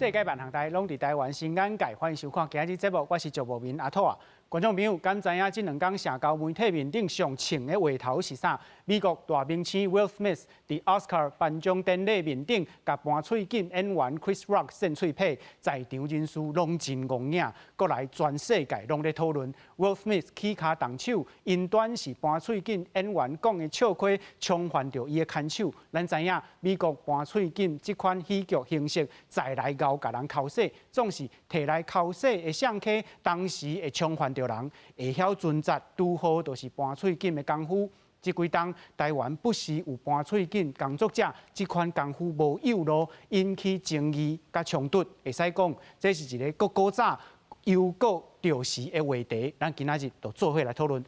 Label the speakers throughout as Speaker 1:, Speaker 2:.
Speaker 1: 世界萬行台攏佇台灣新眼界，歡迎收看今日節目，我是趙博明阿兔啊。觀眾朋友，敢知影這兩工社交媒體面頂上衝的話頭是啥？美國大明星 Will Smith 佇奧斯卡頒獎典禮面頂，共盤喙緊演員 Chris Rock 扇喙䫌，在場人士攏真戇影，閣來全世界攏咧討論。Will Smith 起跤動手，因端是盤喙緊演員講的笑話，衝犯著伊的牽手。咱知影美國盤喙緊這款喜劇形式，再來𠢕共人剾洗，總是提來剾洗的相機，當時會衝犯著人，會曉尊節，拄好就是盤喙緊的功夫。這幾冬台灣不時有盤喙緊工作者，這款功夫無有路，引起爭議佮衝突。會使講，這是一個閣古早又閣著時的話題。咱今仔日就做伙來討論。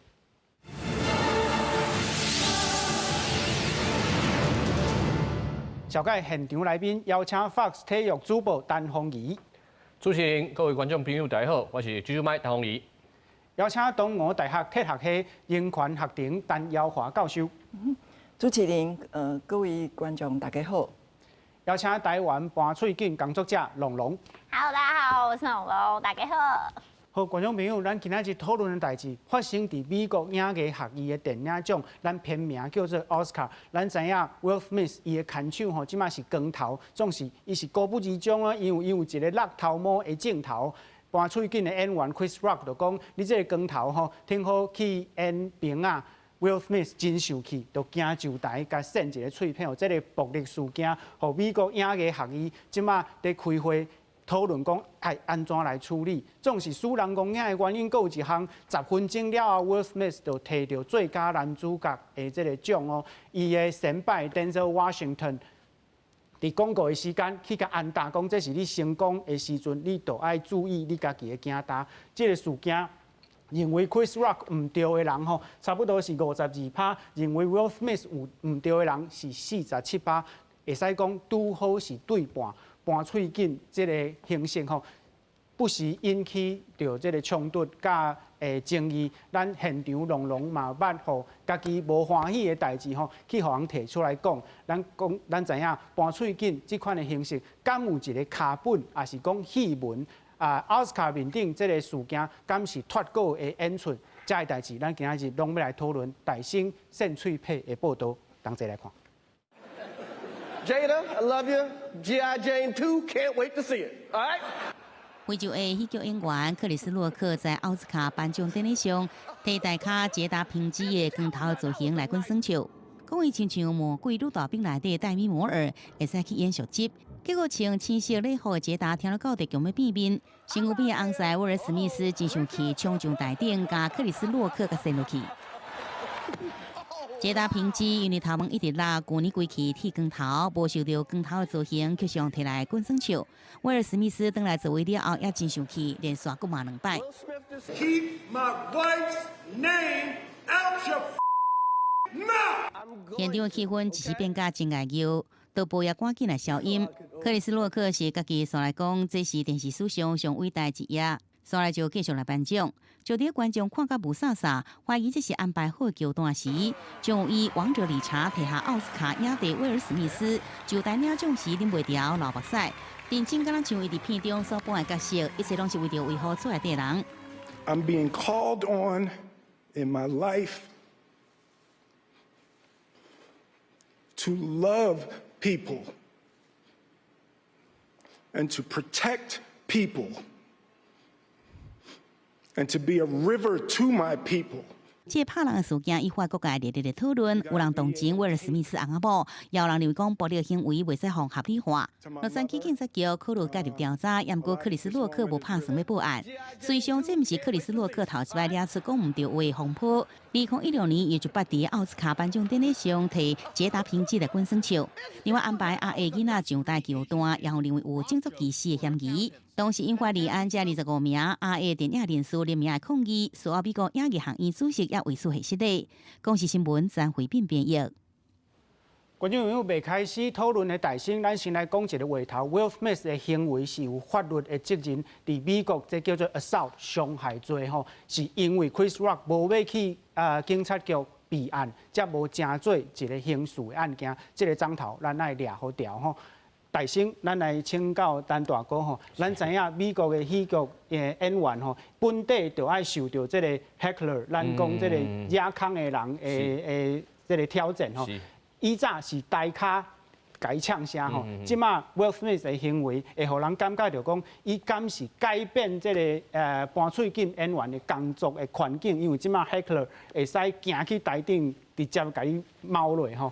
Speaker 1: 紹介現場來賓，邀請 Fox 體育主播陳鳳儀。
Speaker 2: 主持人、各位觀眾朋友，大家好，我是豬豬麥陳鳳儀。
Speaker 1: 邀請東吳大學哲學系人權學程陳耀華教授。
Speaker 3: 主持人、各位觀眾大家好。
Speaker 1: 邀請台灣盤喙緊工作者龍龍。
Speaker 4: Hello，大家好，我是龍龍，大家好。
Speaker 1: 好，觀眾朋友，咱今仔日討論的代誌發生佇美國影藝學院的電影獎，咱片名叫做奧斯卡。咱知影 Will Smith 伊的牽手吼，這馬是光頭，總是伊是高不而終啊，因為伊有一個落頭毛的鏡頭。盤喙緊的演員 Chris Rock 就講：你這個光頭吼，挺好去演兵仔。Will Smith 真生氣，就行上台共扇一個喙䫌，這個暴力事件，予美國影藝學院這馬佇開會討論講，愛按怎來處理。總是使人戇影的原因，閣有一項，10分鐘了後，Will Smith 就提著最佳男主角的這個獎哦。伊的先輩 Denzel Washington 佇廣告的時間去共安達講，這是你成功的時陣，你就愛注意你家己的行動。這個事件認為 Chris Rock 毋對的人吼，差不多是52趴；認為 Will Smith 有毋對的人是47趴。會使講拄好是對半，盤喙緊這個形式吼，不時引起著這個衝突佮爭議。咱現場龍龍嘛捌予家己無歡喜的代誌吼，去予人提出來講。咱講，咱知影盤喙緊這款的形式，敢有一個腳本，抑是講戲文啊？奧斯卡面頂這個事件，敢是脫稿的演出？這个代誌，咱今仔日攏欲來討論大星扇喙䫌的報導，同齊來看。
Speaker 5: Jada, I love you. G.I. Jane 2, can't wait to see it. All right.
Speaker 6: 非洲裔喜劇演員克里斯洛克在奧斯卡頒獎典禮上，提大跤傑達平基的光頭造型來滾耍笑，講伊親像魔鬼女大兵內底黛米摩爾，會使去演續集。結果穿青色禮服的傑達聽了到佇強欲變面，身軀邊的翁婿威爾史密斯真生氣，衝上台頂，共克里斯洛克共扇落去。傑達平基因為頭毛一直落，舊年規氣剃光頭，無想著光頭的造型，卻上提來滾耍笑。威爾史密斯轉來座位了後，也真生氣，連續閣罵兩擺。
Speaker 5: Keep my wife's name out your mouth。
Speaker 6: 現場的氣氛一時變甲真礙搝，導播也趕緊來消音。克里斯洛克是家己紲來講，這是電視史上上偉大一頁。紲來就繼續來頒獎，就佇觀眾看甲霧煞煞，懷疑這是安排好的橋段時，將以王者理查提下奧斯卡影帝威爾史密斯就台領獎時忍袂牢流目屎，認真敢若像伊佇片中所扮的角色，一切攏是為著維護厝內底人。
Speaker 7: I'm being called on in my life to love people and to protect people and to be a river to my people.
Speaker 6: 這個拍人的事件引發各界熱烈的討論，有人同情威爾史密斯翁仔某，也有人認為講暴力行為袂使予合理化。洛杉磯警察局考慮介入調查，毋過克里斯洛克無拍算欲報案。事實上，這毋是克里斯洛克頭一擺惹出講毋對話的風波。2016年，伊就捌佇奧斯卡頒獎典禮上提傑達平基來滾耍笑，另外安排亞裔囡仔上台橋段，也予認為有種族歧視的嫌疑。當時引發離岸這25名亞裔電影人士聯名的抗議，隨後美國影藝學院主席也為此下失禮。公視新聞張惠斌編譯。
Speaker 1: 觀眾朋友未開始討論的大聲，咱先來講一個話頭。Will Smith 的行為是有法律的責任，佇美國這叫做 assault 傷害罪吼，是因為 Chris Rock 無欲去警察局備案，才無成做一個刑事的案件。這個樁頭咱愛掠好牢吼。大生，咱來請教陳大哥吼，咱知影美國的喜劇演員吼，本底就愛受著這個 heckler，咱講這個惹空的人的這個挑戰吼。以早是台跤共伊嗆聲吼，這馬 Will Smith 的行為會予人感覺著講，伊敢是改變這個盤喙錦演員的工作的環境，因為這馬 heckler 會使行去台頂直接共伊貓落吼。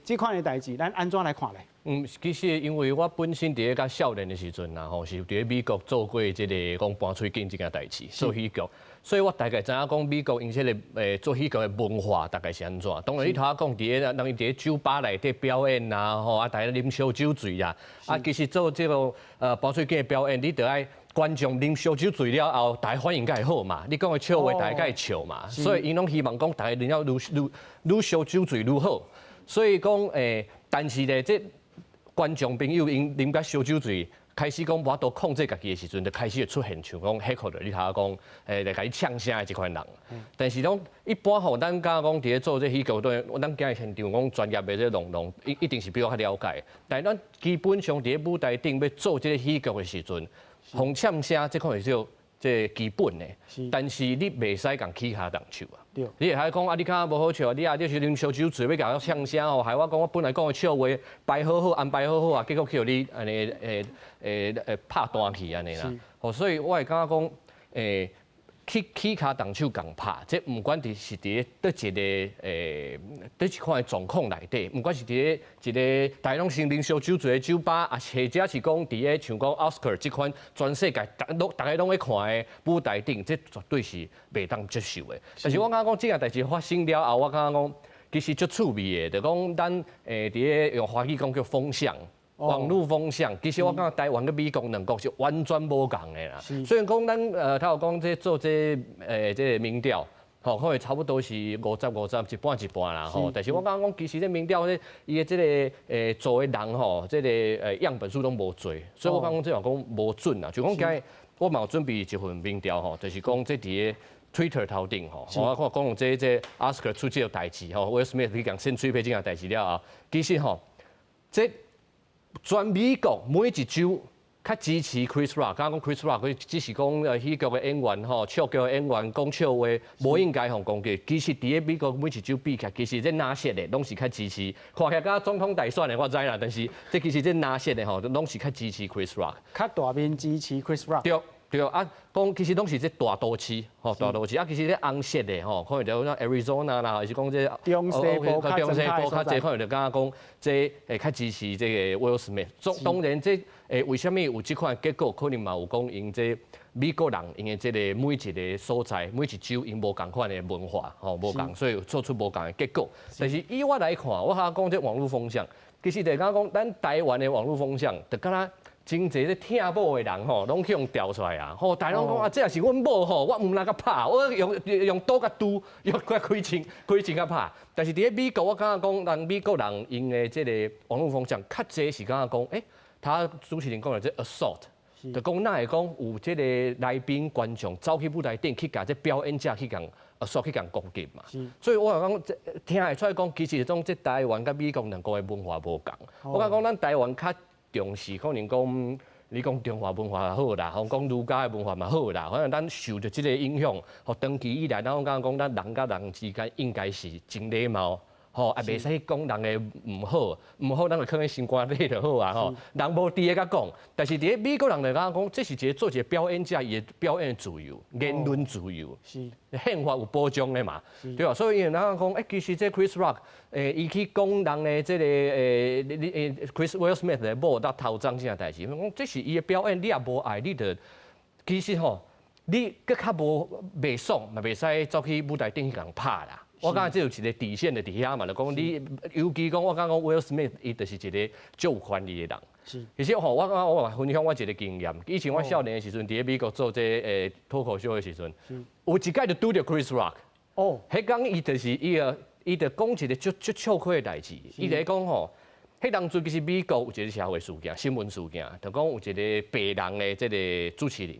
Speaker 1: 這款的代誌，咱按怎來看咧？
Speaker 2: 嗯，其實因為我本身佇咧較少年的時陣啦，吼，是佇咧美國做過這個講盤喙錦這件代誌，做喜劇，所以我大概知影講美國𪜶這個做喜劇的文化大概是按怎。當然你頭仔講佇咧人𪜶佇咧酒吧內底表演啊，吼啊，大家啉燒酒醉啊，啊，其實做這個盤喙錦的表演，你著愛觀眾啉燒酒醉了後，大家反應才會好嘛。你講的笑話，大家才會笑嘛。所以𪜶攏希望講，大家啉了愈愈愈燒酒醉愈好。所以講但是咧，這觀眾朋友𪜶啉甲燒酒醉，開始講無法度控制家己的時陣，就開始會出現像講 heckler，你頭仔講來共你嗆聲的這款人。但是講一般吼，咱敢講佇咧做這喜劇，對，咱今日現場講專業的這龍龍，一定是比我較了解。但是咱基本上佇咧舞台頂欲做這個喜劇的時陣，予嗆聲這款是叫這基本的。但是你袂使共起跤動手啊！你會使講啊，你較無好笑，你啊，你是啉燒酒醉，欲共我嗆聲哦，害我講我本來講的笑話排好好安排好好啊，結果去予你按呢拍斷去按呢啦。哦，所以我會感覺講，起跤動手共拍，這毋管佇是佇咧佗一个佗一款的狀況內底，毋管是佇咧一个大家攏先啉燒酒醉的酒吧，啊，或者是講佇咧像講 Oscar 這款全世界逐家攏咧看的舞台頂，這絕對是袂當接受的。但是我感覺講這件代誌發生了後，我感覺講其實足趣味的，就講咱佇咧用華語講叫風向。網路風向，其實我感覺台灣佮美國兩國是完全無仝的啦。雖然講咱頭講這做這個民調，吼，可能差不多是50-50，一半一半啦，吼。但是我感覺講，其實這民調這伊的這個做的人吼，這個樣本數攏無濟，所以我感覺講這嘛講無準啦。就講今日我嘛有準備一份民調吼，就是講這佇個 Twitter 頭頂吼，我看講這 Oscar 出這個代誌吼，Will Smith 去共扇喙皮這件代誌了後，其實吼，這全美國每一州較支持 Chris Rock，敢講 Chris Rock 佢只是講喜劇的演員吼，笑劇的演員講笑話，無應該予攻擊。其實佇咧美國每一州比起來，其實這藍色的攏是較支持。看起來敢總統大選的我知啦，但是這其實這藍色的吼，攏是較支持 Chris Rock。
Speaker 1: 較大面支持 Chris Rock。
Speaker 2: 對對啊，講其實攏是這大都市吼，大都市啊，其實這紅色的吼，可能就像 Arizona 啦，還是講這
Speaker 1: 中西部較
Speaker 2: 中西部較濟，可能就感覺講這會較支持這個 Will Smith。當然這為啥物有這款結果，可能嘛有講𪜶這美國人𪜶的這個每一個所在、每一州𪜶無仝款的文化吼，無仝，所以做出無仝的結果。但是以我來看，我較講這網路風向，其實就敢講咱台灣的網路風向，就敢若真濟咧疼某的人吼，攏去予調出來啊！吼，大家攏講啊，這若是阮某吼，我毋通共拍，我用刀共拮，用開槍開槍共拍。但是佇咧美國，我感覺講，人美國人𪜶的這個網路風向，較濟是感覺講，他主持人講的這 assault，就講哪會講有這個來賓觀眾走去舞台頂去共這表演者去共 assault 去共攻擊嘛。所以我講這聽會出來講，其實種這台灣佮美國兩國的文化無仝。我感覺講咱台灣較重視可能講，你講中華文化也好啦，吼講儒家的文化嘛好啦，反正咱受著這個影響，吼長期以來，咱感覺講咱人佮人之間應該是真禮貌，吼啊袂使去講人的毋好，毋好咱就囥佇心肝底就好啊，吼人無佇咧共講，但是佇咧美國人就感覺講，這是一個做一個表演者伊的表演的自由、言論自由，憲法有保障的嘛，對吧？所以伊會感覺講，其實這 Chris Rock，伊去講人的這個你你Chris Will Smith 的某搭頭髒這件代誌，講這是伊的表演，你也無愛，你就其實吼，你閣較無袂爽，嘛袂使走去舞台頂去共拍啦。我感覺這有一個底線的佇遐嘛，就講你，尤其講我感覺講 Will Smith 伊就是一個足有權力的人。其實吼，我感覺我嘛分享我一個經驗。以前我少年的時陣，佇咧美國做這脫口秀的時陣，有一擺就拄著 Chris Rock。彼工伊就是伊個，伊就講一個足足笑詼的代誌。伊就講吼，彼當陣其實美國有一個社會事件、新聞事件，就講有一個白人的這個主持人，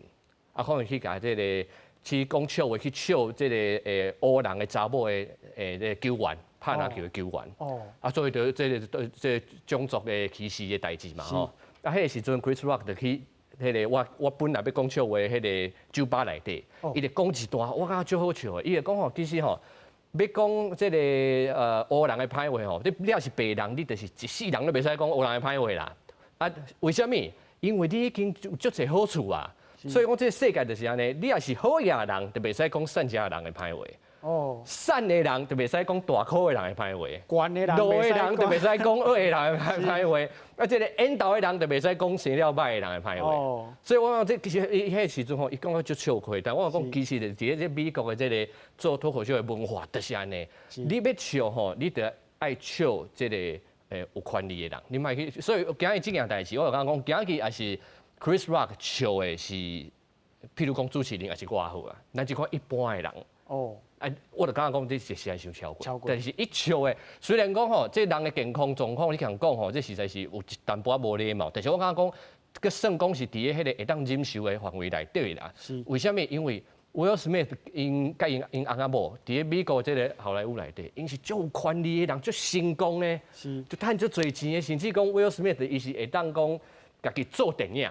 Speaker 2: 啊，可能去共這個去講笑話，去笑這個烏人的查某的這個球員，拍籃球的球員。啊，所以就這個這個種族的歧視的代誌嘛吼。啊，彼個時陣 Chris Rock 就去彼個我本來欲講笑話彼個酒吧內底，伊就講一段，我感覺足好笑的。伊就講吼，其實吼，欲講這個黑人的歹話吼，你若是白人，你就是一世人都袂使講黑人的歹話啦。啊，為啥物？因為你已經有足濟好處啊。所以講這個世界就是按呢，你若是好額人，就袂使講散隻人的歹話。散的人就袂使講大箍的人的歹話。
Speaker 1: 懸的人
Speaker 2: 老的人就袂使講惡的人的歹話。啊，這個緣投的人就袂使講生了䆀的人的歹話。所以我講這其實伊彼個時陣吼，伊講甲足笑虧，但我講其實就是佇咧這美國的這個做脫口秀的文化就是按呢。你欲笑吼，你著愛笑這個有權力的人，你莫去。所以今日這件代誌，我就感覺講，今日也是 Chris Rock 笑的是，譬如講主持人抑是我好啊，咱這款一般的人。啊，我就感覺講這是實在傷超過，但是伊笑的，雖然講吼，這人的健康狀況，你共講吼，這實在是有一淡薄仔無禮貌。但是我感覺講，閣算講是佇咧彼個會當忍受的範圍內底啦。為啥物？因為 Will Smith 𪜶佮𪜶翁仔某佇咧美國這個好萊塢內底，𪜶是足有權力的人，足成功的，就趁足濟錢的，甚至講 Will Smith 伊是會當講家己做電影。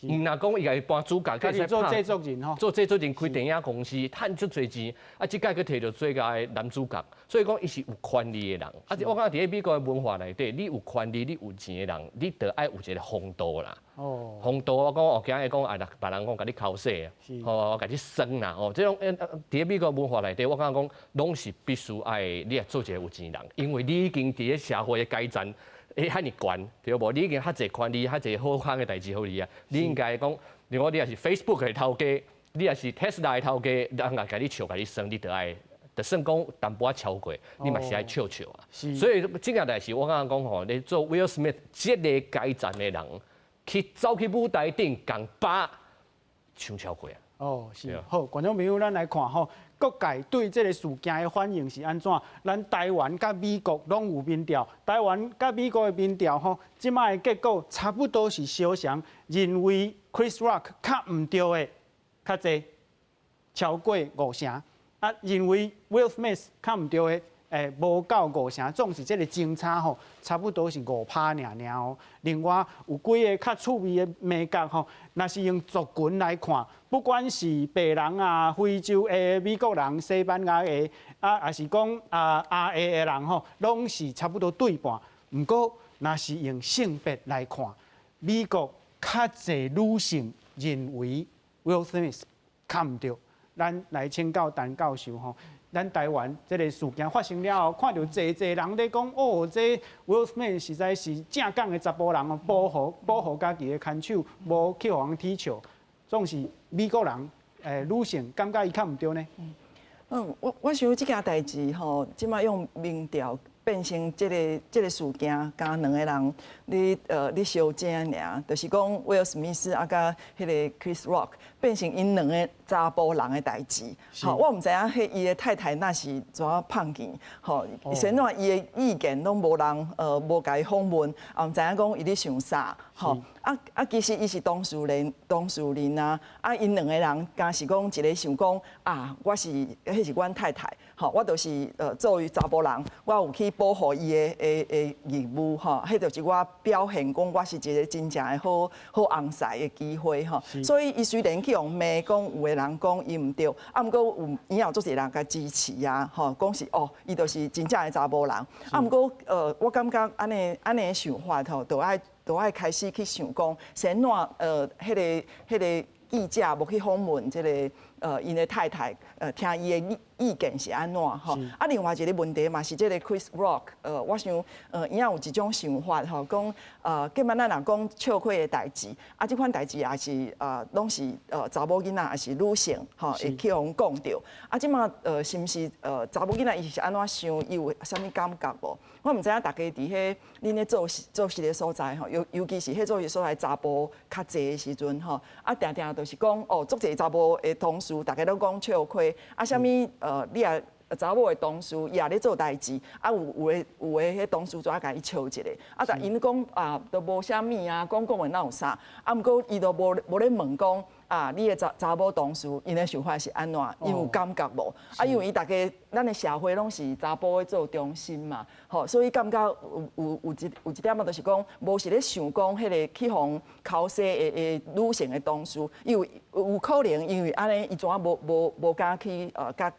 Speaker 2: 毋若講伊家己扮主角，
Speaker 1: 家己做製作人吼，
Speaker 2: 做製作人開電影公司，趁足濟錢，啊，這擺閣提著最佳的男主角，所以講伊是有權力的人。啊，我感覺佇咧美國的文化內底，你有權力、你有錢的人，你著愛有一個風度啦。風度我講哦，今日講啊，別人講共你剾洗，吼，共你耍啦，吼，這種佇咧美國文化內底，我感覺講攏是必須愛你來做一個有錢人，因為你已經佇咧社會的階層。會遐爾懸，對無？你已經較濟權力、較濟好康的代誌予你啊！你應該講，如果你若是 Facebook 的頭家，你若是 Tesla 的頭家，人若共你笑、共你耍，你著愛，就算講淡薄仔超過，你嘛是愛笑笑啊。所以這件代誌，我感覺講吼，你做 Will Smith 這個階層的人，去走去舞台頂共拍，傷超過啊！
Speaker 1: 哦，是好，觀眾朋友，咱來看吼，各界對這個事件的反應是按怎？咱台灣佮美國攏有民調，台灣佮美國的民調吼，這擺的結果差不多是相像，認為 Chris Rock 較毋對的較濟，超過五成；啊，認為 Will Smith 較毋對的，無夠五成，總是這個爭差吼，差不多是5趴爾爾哦。另外有幾個較趣味的眉角吼，若是用族群來看，不管是白人啊、非洲裔美國人、西班牙裔啊，抑是講啊亞裔的人吼，攏是差不多對半。毋過，若是用性別來看，美國較濟女性認為 Will Smith 較毋對。咱來請教陳教授吼。咱台灣這個事件發生了後，看著濟濟人咧講，哦，這 Will Smith 實在是正港的查埔人哦，保護家己的牽手，無去予人恥笑，總是美國人女性感覺伊較毋對呢？
Speaker 3: 嗯，我想這件代誌吼，這擺用民調變成這個事件，敢兩個人咧相爭爾，就是講威爾史密斯啊，佮彼個 Chris Rock 變成𪜶兩個查埔人的代誌。吼，我毋知影彼伊的太太若是怎碰見，吼，是按怎伊的意見攏無人無共伊訪問，也毋知影講伊咧想啥，吼。啊啊，其實伊是當事人，當事人啊，啊，𪜶兩個人敢是講一個想講啊，我是彼是阮太太，吼，我就是作為查埔人，我有去保護伊的義務，吼，彼就是我表現講我是一個真正的好好翁婿的機會，吼。所以伊雖然去予罵，講有的人講伊毋對，啊，毋過有伊有足濟人共支持啊，吼，講是哦，伊就是真正的查埔人。啊，毋過我感覺按呢按呢想法吼，就愛開始去想講，是按怎彼個記者無去訪問這個𪜶的太太，聽伊的意見是按怎吼？啊，另外一個問題嘛是這個 Chris Rock，我想伊也有一種想法吼，講計嘛咱若講笑詼的代誌，啊，這款代誌也是攏是查某囡仔抑是女性吼會去予人講著。啊，這馬是毋是查某囡仔伊是按怎想，伊有啥物感覺無？我毋知影大家佇彼恁咧做做事的所在吼，尤其是彼做事所在查埔較濟的時陣吼，啊，定定就是講哦，足濟查某的同事，大家攏講笑詼，啊，啥物你若查某的同事伊也咧做代誌，啊有的彼同事就愛共伊笑一下，啊，但𪜶講啊，都無啥物啊，講講的哪有啥，啊，毋過伊都無咧問講。啊，你的查查某同事𪜶的想法是按怎？𪜶有感覺無？啊，因為伊逐家咱的社會攏是查埔咧做中心嘛，吼，所以感覺有一點仔就是講，無是咧想講彼个去予剾洗的女性的同事，伊有可能因為按呢，伊怎無敢去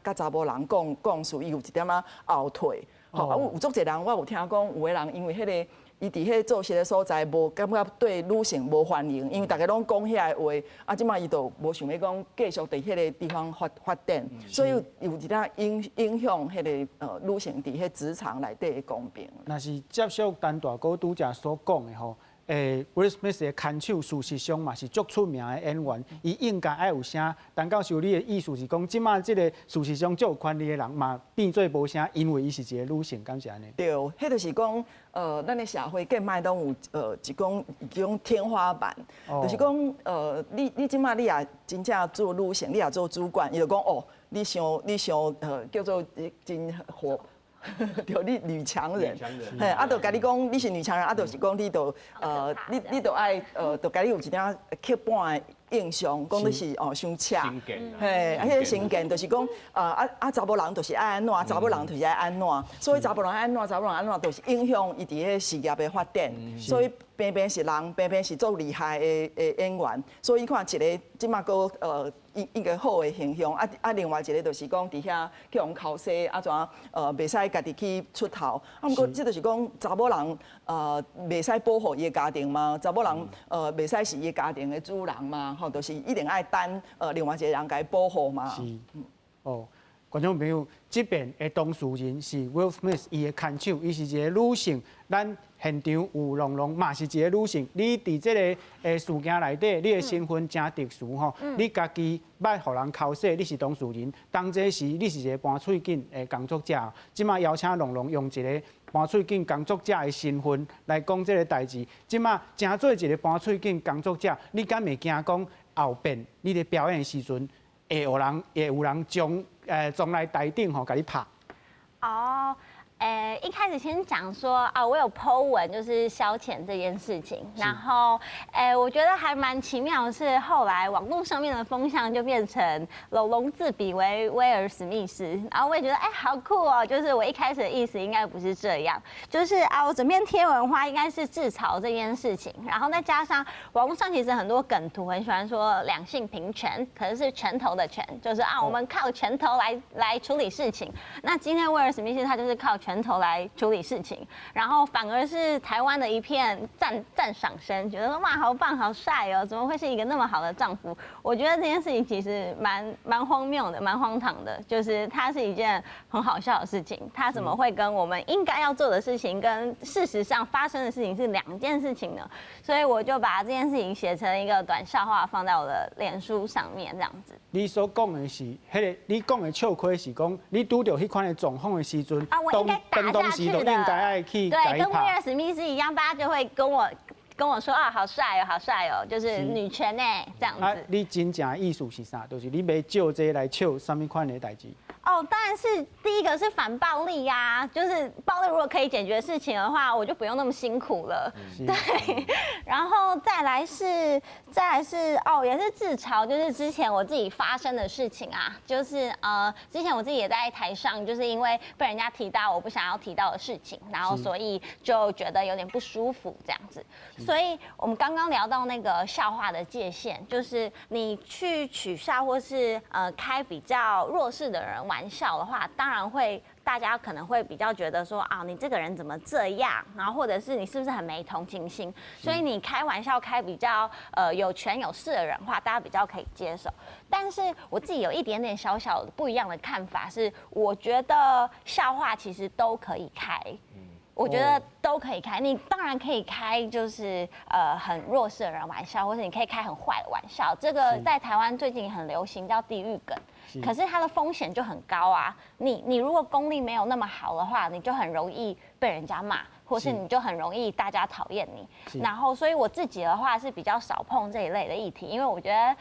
Speaker 3: 佮查某人講講事，伊有一點仔後退。吼，啊有足濟人，我有聽講有的人因為彼个伊佇彼个做事的所在無感覺對女性無歡迎，因為逐家攏講遐个話，啊，這擺伊就無想欲講繼續佇彼個地方發展，所以有一點影響彼个女性佇彼職場內底的公平。
Speaker 1: 若是接續陳大哥拄才所講的吼，威爾史密斯的牽手事實上嘛是足出名的演員，伊應該愛有聲。陳教授，你的意思是講，這擺這個事實上足有權力的人嘛變做無聲，因為伊是一個女性，敢是按呢？
Speaker 3: 對，彼就是講，咱的社會計擺攏有一種天花板，就是講，你這擺你也真正做女性，你也做主管，伊就講哦，你傷叫做真火。對，你女強人，嘿，啊，就共你講你是女強人，啊，就是講你就你就愛就共你有一點刻板的印象，講你是哦傷赤，嘿，啊，彼个成見就是講，查某人就是愛按怎，查某人就是愛按怎，所以查某人按怎，查某人按怎，就是影響伊佇彼事業的發展。所以平平是人，平平是足厲害的演員，所以你看一个這馬閣一個好的形象，啊，另外一個就是講佇遐去予剾洗，啊怎袂使家己去出頭，啊毋過這就是講查某人袂使保護伊的家庭嘛，查某人袂使是伊的家庭的主人嘛，吼，就是一定愛等另外一個人共伊保護嘛。
Speaker 1: 是，哦。觀眾朋友，這邊的當事人是 Will Smith，伊的牽手，伊是一個女性。咱現場有龍龍嘛是一個女性。你佇這個事件內底，你的身份誠特殊吼。你家己捌予人剾洗，你是當事人。當這時你是一個盤喙頸的工作者。這馬邀請龍龍用一個盤喙頸工作者的身份來講這個代誌。這馬成做一個盤喙頸工作者，你敢會驚講後邊你咧表演的時陣，會有人將從來台頂吼，共你拍？
Speaker 4: 哦，一開始先講說啊，我有 po 文就是消遣這件事情，然後，我覺得還蠻奇妙的是，後來網絡上面的風向就變成龍龍自比為威爾史密斯，然後我也覺得哎，好酷哦，就是我一開始的意思應該不是這樣，就是啊，我整篇貼文的話應該是自嘲這件事情，然後再加上網絡上其實很多梗圖很喜歡說兩性平權，可是是拳頭的拳，就是啊，我們靠拳頭來處理事情。那今天威爾史密斯他就是靠拳頭來處理事情，然後反而是台灣的一片讚賞聲，覺得說哇好棒好帥哦，怎麼會是一個那麼好的丈夫？我覺得這件事情其實蠻荒謬的，蠻荒唐的，就是它是一件很好笑的事情，它怎麼會跟我們應該要做的事情跟事實上發生的事情是兩件事情呢？所以我就把這件事情寫成一個短笑話，放在我的臉書上面，這樣子。
Speaker 1: 你所講的是彼个，你講的笑話是講你拄著彼款的狀況的時陣，
Speaker 4: 啊，我應該打下去的，
Speaker 1: 應該愛去
Speaker 4: 對，跟威爾史密斯一樣，大家就會跟我說啊，好帥哦，好帥哦，就是女權呢，這樣子。
Speaker 1: 啊，你真正的意思是啥？就是你欲借這來笑啥物款的代誌？
Speaker 4: 哦，當然是第一個是反暴力呀，就是暴力如果可以解決事情的話，我就不用那麼辛苦了。對，然後再來是哦，也是自嘲，就是之前我自己發生的事情啊，就是之前我自己也在台上，就是因為被人家提到我不想要提到的事情，然後所以就覺得有點不舒服這樣子。所以我們剛剛聊到那個笑話的界限，就是你去取笑或是開比較弱勢的人玩笑的話，當然會，大家可能會比較覺得說啊，你這個人怎麼這樣？然後或者是你是不是很沒同情心？所以你開玩笑開比較有權有勢的人的話，大家比較可以接受。但是我自己有一點點小小不一樣的看法，是我覺得笑話其實都可以開。我覺得都可以開，你當然可以開，就是很弱勢的人玩笑，或者你可以開很壞的玩笑。這個在台灣最近很流行，叫地獄梗。可是它的風險就很高啊！你如果功力沒有那麼好的話，你就很容易被人家罵，或是你就很容易大家討厭你。然後，所以我自己的話是比較少碰這一類的議題，因為我覺得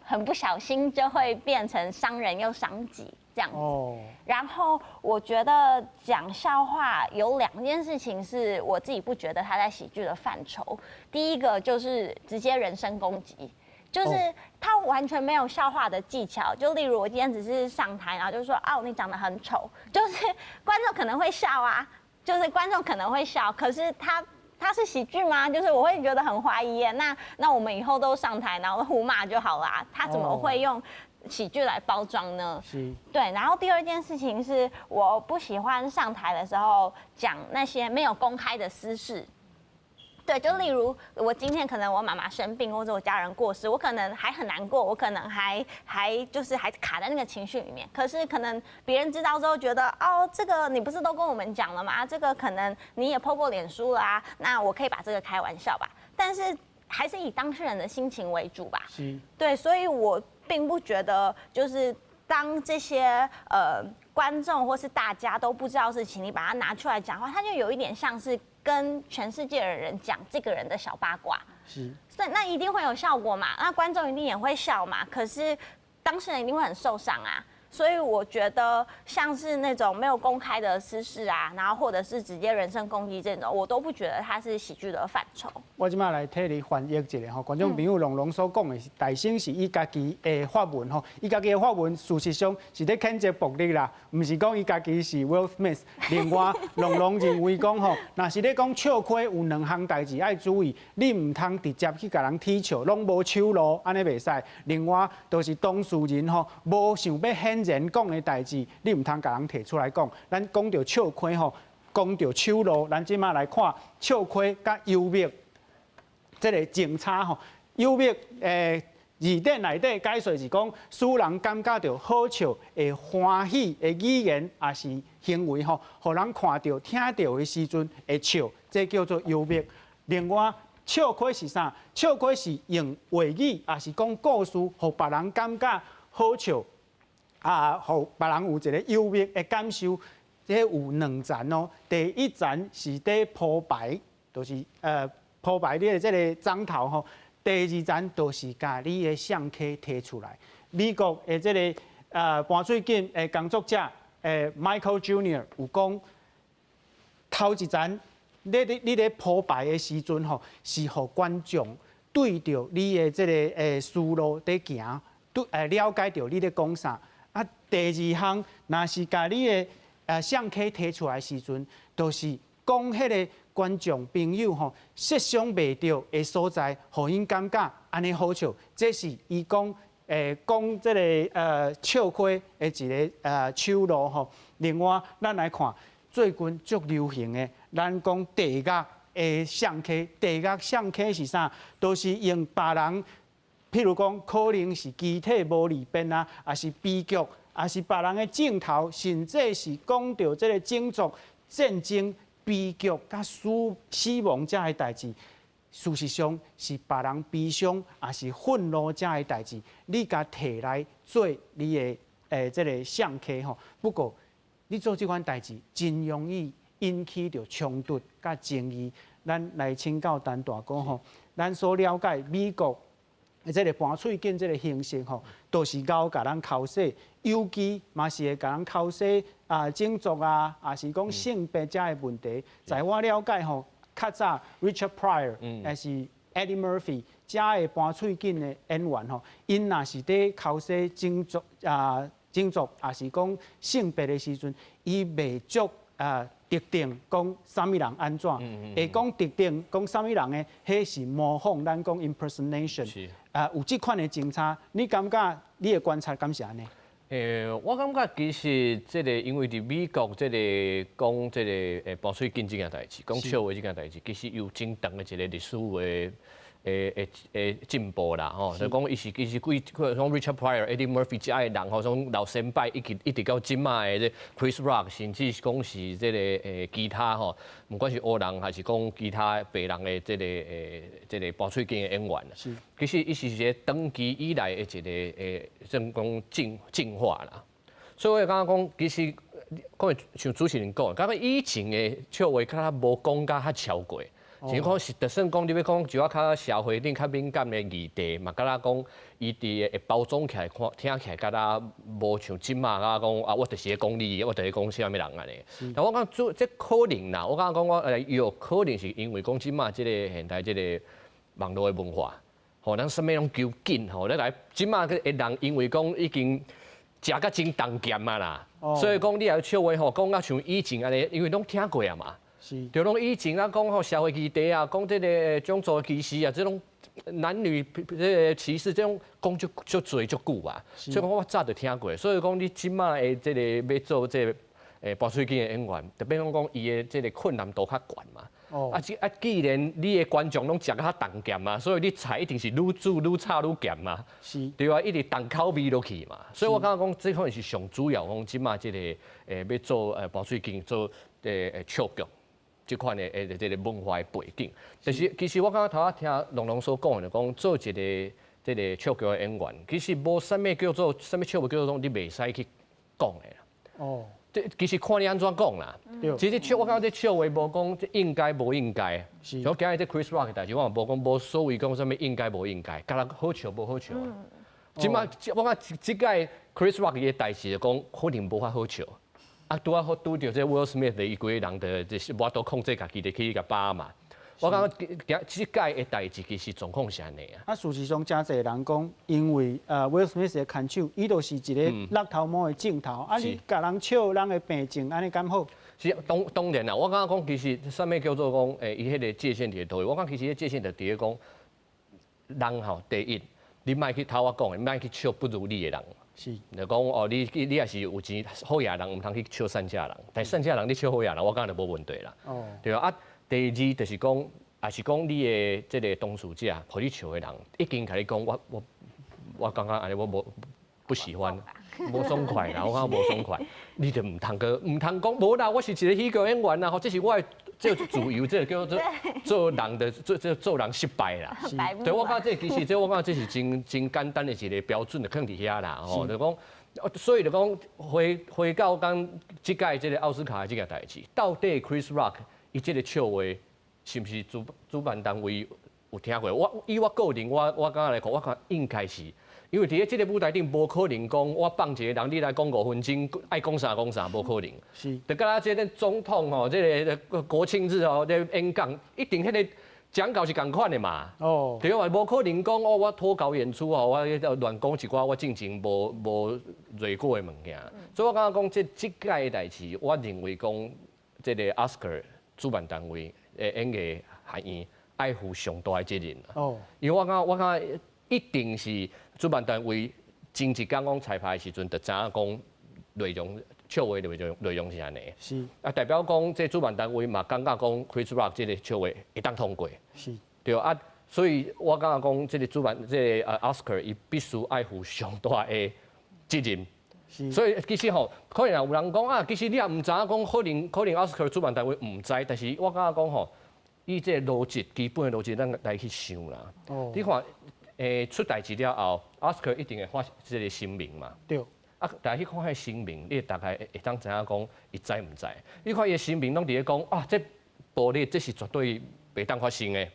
Speaker 4: 很不小心就會變成傷人又傷己這樣子。然後我覺得講笑話有兩件事情是我自己不覺得它在喜劇的範疇。第一個就是直接人身攻擊。就是他完全沒有笑話的技巧。就例如我今天只是上台，然後就說哦，你長得很醜，就是觀眾可能會笑啊，就是觀眾可能會笑，可是他是喜劇嗎？就是我會覺得很懷疑耶。那我們以後都上台，然後互罵就好啦。他怎麼會用喜劇來包裝呢？對。然後第二件事情是，我不喜歡上台的時候講那些沒有公開的私事。對，就例如我今天可能我媽媽生病，或者我家人過世，我可能還很難過，我可能還就是還卡在那個情緒裡面。可是可能別人知道之後覺得，哦，這個你不是都跟我們講了嗎？這個可能你也 po 過臉書了啊，那我可以把這個開玩笑吧。但是還是以當事人的心情為主吧。對，所以我並不覺得就是當這些觀眾或是大家都不知道事情，你把它拿出來講話，它就有一點像是跟全世界的人講這個人的小八卦，所以那一定會有效果嘛？那觀眾一定也會笑嘛？可是當事人一定會很受傷啊。所以我覺得像是那種沒有公開的私事啊，然後或者是直接人身攻擊這種，我都不覺得它是喜劇的範疇。
Speaker 1: 我這擺來替你翻譯一下吼，觀眾朋友龍龍所講的是，大聲是伊家己的發文吼，伊家己的發文事實上是咧譴責暴力啦，毋是講伊家己是 Will Smith。另外，龍龍認為講吼，若是咧講笑詼有兩項代誌愛注意，你毋通直接去共人取笑，攏無手路，按呢袂使。另外，就是當事人吼無想欲顯然講的代誌，你毋通共人提出來講。咱講著笑詼吼，講著手路，咱這擺來看笑詼佮幽默，這个前差吼，幽默字典內底解說是講，使人感覺著好笑、會歡喜的語言，抑是行為吼，予人看著、聽著的時陣會笑，這叫做幽默。另外，笑詼是啥？笑詼是用話語，抑是講故事，予別人感覺好笑，啊，予別人有一个幽默的感受。這有兩層哦。第一層是佇鋪排，就是鋪排你的這个欉頭吼。第二層就是共你的相機提出來。美國的這个盤喙錦的工作者Michael Junior 有講，頭一層你咧鋪排的時陣吼，是予觀眾對著你的這个思路佇行，對了解著你咧講啥。啊，第二項若是共你的相機提出來時陣，就是講彼个觀眾朋友吼設想袂著的所在，予𪜶感覺按呢好笑。這是伊講講這个笑詼的一个手路吼。另外，咱來看最近足流行的，咱講地獄的相機，地獄相機是啥？都是用別人，譬如講可能是肢體無利便啊，抑是悲劇，抑是別人的鏡頭，甚至是講著這个種族戰爭、悲劇佮死亡這个代誌，事實上是別人悲傷，抑是憤怒這个代誌，你共提來做你的這个相機吼。不過你做這款代誌，真容易引起著衝突佮爭議。咱來請教陳大哥吼，咱所了解美國這个盤喙錦這个形式吼，都是𠢕共人剾洗，尤其嘛是會共人剾洗啊種族啊，抑是講性別這个問題。在我了解吼，較早 Richard Pryor，抑是 Eddie Murphy，遮个盤喙錦的演員吼，𪜶若是佇剾洗種族，抑是講性別的時陣，伊袂足啊特定講啥物人按怎，會講特定講啥物人的，彼是模仿，咱講 impersonation，啊有這款的政策，你感覺你的觀察敢是按呢？
Speaker 2: 我感覺其實這个因為佇美國這个講這个盤喙錦這件代誌，講笑話這件代誌，其實有真長的一个歷史的進步啦吼，就講伊是其實幾像 Richard Pryor、Eddie Murphy 遮的人吼，從老先輩一直到這擺的這 Chris Rock，甚至是講是這个其他吼，毋管是黑人還是講其他白人的這个盤喙錦的演員，其實伊是一个長期以來的一个算講進化啦。所以我感覺講，其實講像主持人講，感覺以前的笑話較無講甲較超過。是講是，就算講你欲講一寡較社會頂較敏感的議題，嘛敢若講伊佇會包裝起來看，聽起來敢若無像這馬啊講啊，我就是咧講你，我就是咧講啥物人按呢。但我感覺這可能啦，我感覺講我有可能是因為講這馬這个現代這个網路的文化，吼，咱啥物攏求緊吼，你來這馬的人因為講已經食甲真重鹹啊啦，所以講你若笑話吼，講甲像以前按呢，因為攏聽過啊嘛。對，攏以前啊講吼社會議題啊，講這个種族歧視啊，這種男女這个歧視，這種講足足濟足久啊。所以講我早就聽過，所以講你這馬的這个欲做這个盤喙鏡的演員，就變講講伊的這个困難度較懸嘛。啊，這啊，既然你的觀眾攏食較重鹹嘛，所以你菜一定是愈煮愈炒愈鹹嘛。對啊，一直重口味落去嘛。所以我感覺講，這可能是上主要講這馬這个欲做盤喙鏡做笑劇這款的這个文化的背景。但是其實我剛剛頭仔聽龍龍所講的，講做一个這个笑劇的演員，其實無啥物叫做啥物笑話叫做你袂使去講的啦。這其實看你按怎講啦。其實笑我感覺這笑話無講這應該無應該。像今日這 Chris Rock 的代誌，我嘛無講無所謂講啥物應該無應該，敢若好笑無好笑。這馬我感覺這屆 Chris Rock 的代誌就講可能無遐好笑。啊，拄仔好拄著這 Will Smith 的伊規个人的，就是無法度控制家己，就去共巴嘛。我感覺今這屆的代誌其實狀況是按呢啊。
Speaker 1: 啊，事實上，誠濟人講，因為Will Smith 的牽手，伊就是一个橐頭毛的鏡頭。啊，你共人笑人的病症，按呢敢好？
Speaker 2: 是當然啦，我感覺講其實啥物叫做講，伊彼个界線佇佗位？我感覺其實彼界線就佇咧講，人吼，第一，你莫去頭我講的，莫去笑不如你的人。就講哦，你若是有錢好額人，毋通去笑散赤人。但散赤人你笑好額人，我感覺就無問題啦。對啊，啊，第二就是講，也是講你的這个當事者，予你笑的人，已經共你講，我感覺按呢，我無不喜歡，無爽快啦，我感覺無爽快，你就毋通閣毋通講無啦，我是一个喜劇演員啦，吼，這是我的這自由，這个叫做做人的做做做人失敗啦。對，我感覺這其實這我感覺這是真真簡單的一个標準，就囥佇遐啦，吼，就講，所以就講回到講這屆這个奧斯卡的這个代誌，到底 Chris Rock 伊這个笑話是毋是主辦單位有聽過？我以我個人，我感覺來講，我看應該是，因為佇咧這个舞台頂，無可能講我放一个人，你來講5分鐘，愛講啥講啥，無可能。就敢若這个總統吼，這个國慶日吼，這演講一定彼个講稿是仝款的嘛。對啊，無可能講哦，我脫稿演出吼，我亂講一寡我進前無臥過的物件。所以我感覺講這這屆的代誌，我認為講這个奧斯卡主辦單位的演藝學院愛負上大的責任。因為我感覺一定是主辦單位前一工講彩排的時陣，就知影講內容笑話內容是按呢。啊，代表講這主辦單位嘛感覺講 Chris Rock 這个笑話會當通過。對啊，所以我感覺講這个主辦這个奧斯卡伊必須愛負上大的責任。所以其實吼，可能有人講啊，其實你也毋知影講，可能奧斯卡主辦單位毋知，但是我感覺講吼，以這个邏輯基本的邏輯，咱來去想啦。你看，出代誌了後，奧斯卡一定會發這个聲明嘛。啊，大家去看彼聲明，你大概會當知影講，伊知毋知？你看伊的聲明攏佇咧講啊，這暴力這是絕對袂當發生的。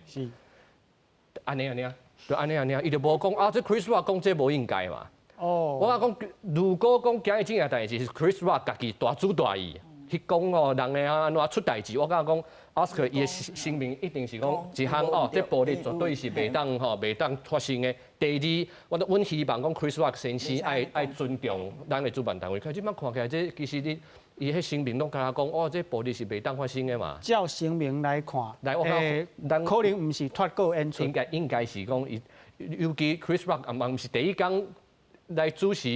Speaker 2: 按呢按呢，就按呢按呢，伊就無講啊，這 Chris Rock 講這無應該嘛。我講，如果講今日這件代誌是 Chris Rock 家己大主大意去講哦，人的啊按怎出代誌，我感覺講奧斯卡伊的聲明一定是講一項哦，這暴力絕對是袂當吼，袂當發生的。第二，我都阮希望講 Chris Rock 先生愛尊重咱的主辦單位。可這擺看起來，這其實你伊彼聲明攏敢若講哦，這暴力是袂當發生的嘛。
Speaker 1: 照聲明來看，
Speaker 2: 來我感覺
Speaker 1: 可能毋是脫稿演出。
Speaker 2: 應該是講伊，尤其 Chris Rock 嘛毋是第一工來主持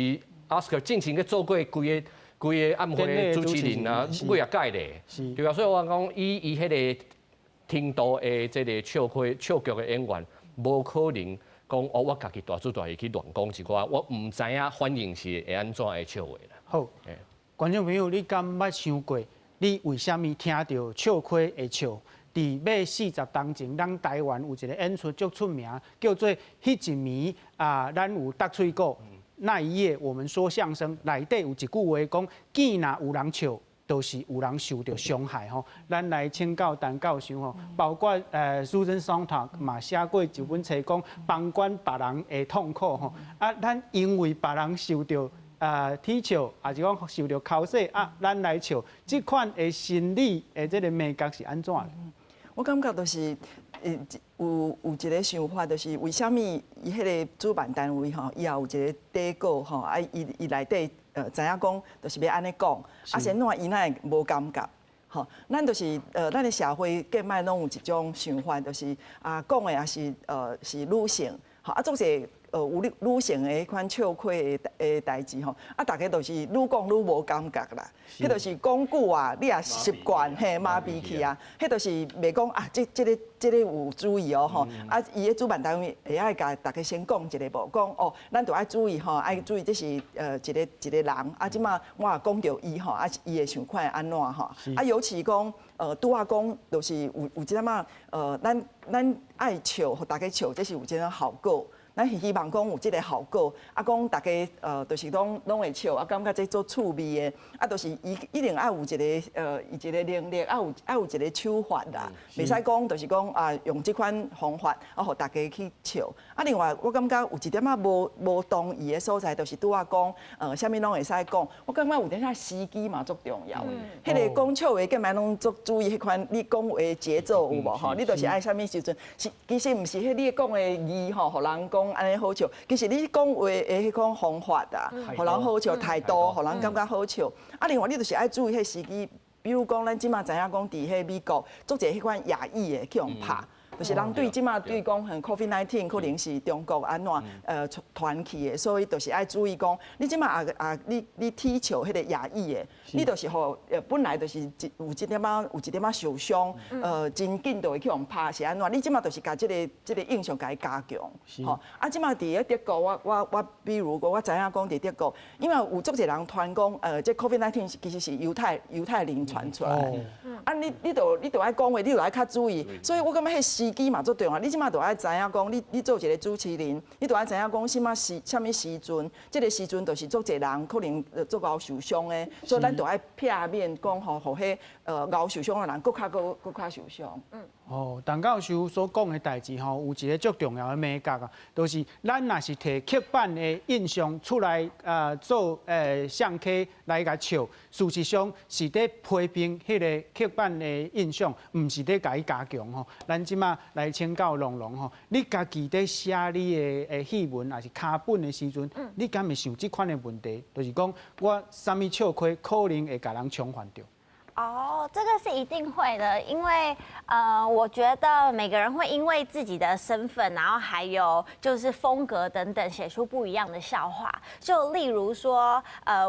Speaker 2: 奧斯卡，進前去做過規個晚會的主持人啊，幾仔屆咧，對啊，所以我講以伊彼个程度的這个笑話笑劇的演員，無可能講哦，我家己大主大意去亂講一寡，我毋知影反應是會按怎的笑話啦。
Speaker 1: 好，觀眾朋友，你敢捌想過，你為啥物聽著笑虧會笑？佇欲40冬前，咱台灣有一个演出足出名，叫做《彼一暝啊，咱有搭喙鼓》。那一夜，我們說相聲內底有一句話講：見若有人笑，就是有人受著傷害吼。咱來請教陳教授吼，包括Susan Sontag 嘛寫過一本冊講旁觀別人的痛苦吼。啊，咱因為別人受著恥笑，抑是講受著剾洗啊，咱來笑，這款的心理的這个美感是按怎？
Speaker 3: 我感覺就是，有一个想法，就是為啥物伊彼个主辦單位吼，伊也有一個底稿吼，啊，伊內底知影講，就是欲按呢講，啊，是按怎伊哪會無感覺？吼，咱就是咱的社會計擺攏有一種想法，就是啊，講的也是是女性，吼啊，足濟有女性的彼款笑詼的代誌吼，啊，逐家就是愈講愈無感覺啦。彼就是講久啊，你也習慣嘿麻痹去啊，彼就是袂講啊，這個有注意哦吼，啊，伊的主辦單位會愛共逐家先講一下無，講哦，咱著愛注意吼，愛注意這是一個一個人，啊，這馬我也講著伊吼，啊，伊會想看按怎吼，啊，尤其講拄仔講，就是有一點仔咱愛笑，予逐家笑，這是有這種效果。咱是希望講有這個效果，啊，講逐家就是攏會笑，啊，感覺這足趣味的，啊，就是伊一定愛有一個伊一個能力，愛有一個手法啦，袂使講就是講啊，用這款方法啊，予逐家去笑。啊，另外我感覺有一點仔無同意的所在，就是拄仔講啥物攏會使講，我感覺有點仔時機嘛足重要。彼個講笑話，計擺攏足注意彼款你講話節奏有無吼？你就是愛啥物時陣，是其實毋是彼你講的字吼，予人講按呢好笑，其實你講話的彼款方法啊，予人好笑態度，予人感覺好笑。啊，另外你就是愛注意彼時機，比如講咱這馬知影講佇彼美國，足濟彼款亞裔的去予拍。就是人對這馬對講，像 COVID-19 可能是中國按怎傳去的，所以就是愛注意講，你這馬啊你取笑彼個亞裔的，你就是予本來就是有一點仔受傷，真緊就會去予拍是按怎？你這馬就是共這個印象共伊加強，吼。啊，這馬佇咧德國，我比如講，我知影講佇德國，因為有足濟人傳講，這 COVID-19 其實是猶太人傳出來的。啊，你著愛講話，你著愛較注意，所以我感覺彼時機嘛足重要。你這馬著愛知影講，你做一個主持人，你著愛知影講，啥物時啥物時陣，這個時陣就是足濟人可能足𠢕受傷的，所以咱著愛避免講吼，予彼𠢕受傷的人閣較閣較受傷。
Speaker 1: 哦，陳教授所講的代誌吼，有一個足重要的眉角啊，就是咱若是提刻板的印象出來啊，做相溪來共笑，事實上是佇批評彼個刻板的印象，毋是佇共伊加強吼。咱這馬來請教龍龍吼，你家己佇寫你的戲文抑是腳本的時陣，你敢會想這款的問題？就是講我啥物笑詼可能會共人衝犯著？
Speaker 4: 哦，這個是一定會的，因為我覺得每個人會因為自己的身份，然後還有就是風格等等，寫出不一樣的笑話。就例如說，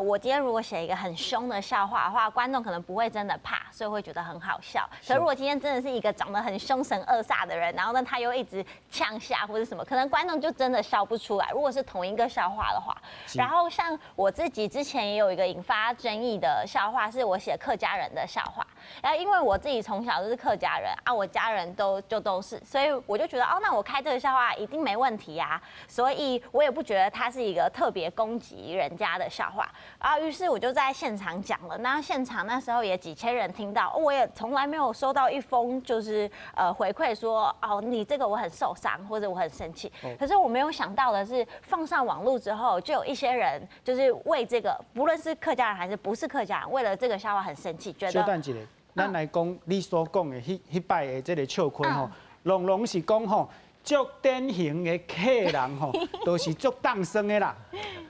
Speaker 4: 我今天如果寫一個很兇的笑話的話，觀眾可能不會真的怕，所以會覺得很好笑。可如果今天真的是一個長得很兇神惡煞的人，然後呢他又一直嗆聲或者什麼，可能觀眾就真的笑不出來。如果是同一個笑話的話，然後像我自己之前也有一個引發爭議的笑話，是我寫客家人的笑話，然後因為我自己從小就是客家人啊，我家人都就都是，所以我就覺得哦，那我開這個笑話一定沒問題啊，所以我也不覺得它是一個特別攻擊人家的笑話啊。於是我就在現場講了，那現場那時候也幾千人聽到，我也從來沒有收到一封就是回饋說哦，你這個我很受傷或者我很生氣。可是我沒有想到的是，放上網路之後，就有一些人就是為這個，不論是客家人還是不是客家人，為了這個笑話很生氣，覺得。
Speaker 1: 小等一下，咱來講你所講的彼擺的這個笑詼吼，攏攏是講吼，足典型的客人吼，都是足當生的啦。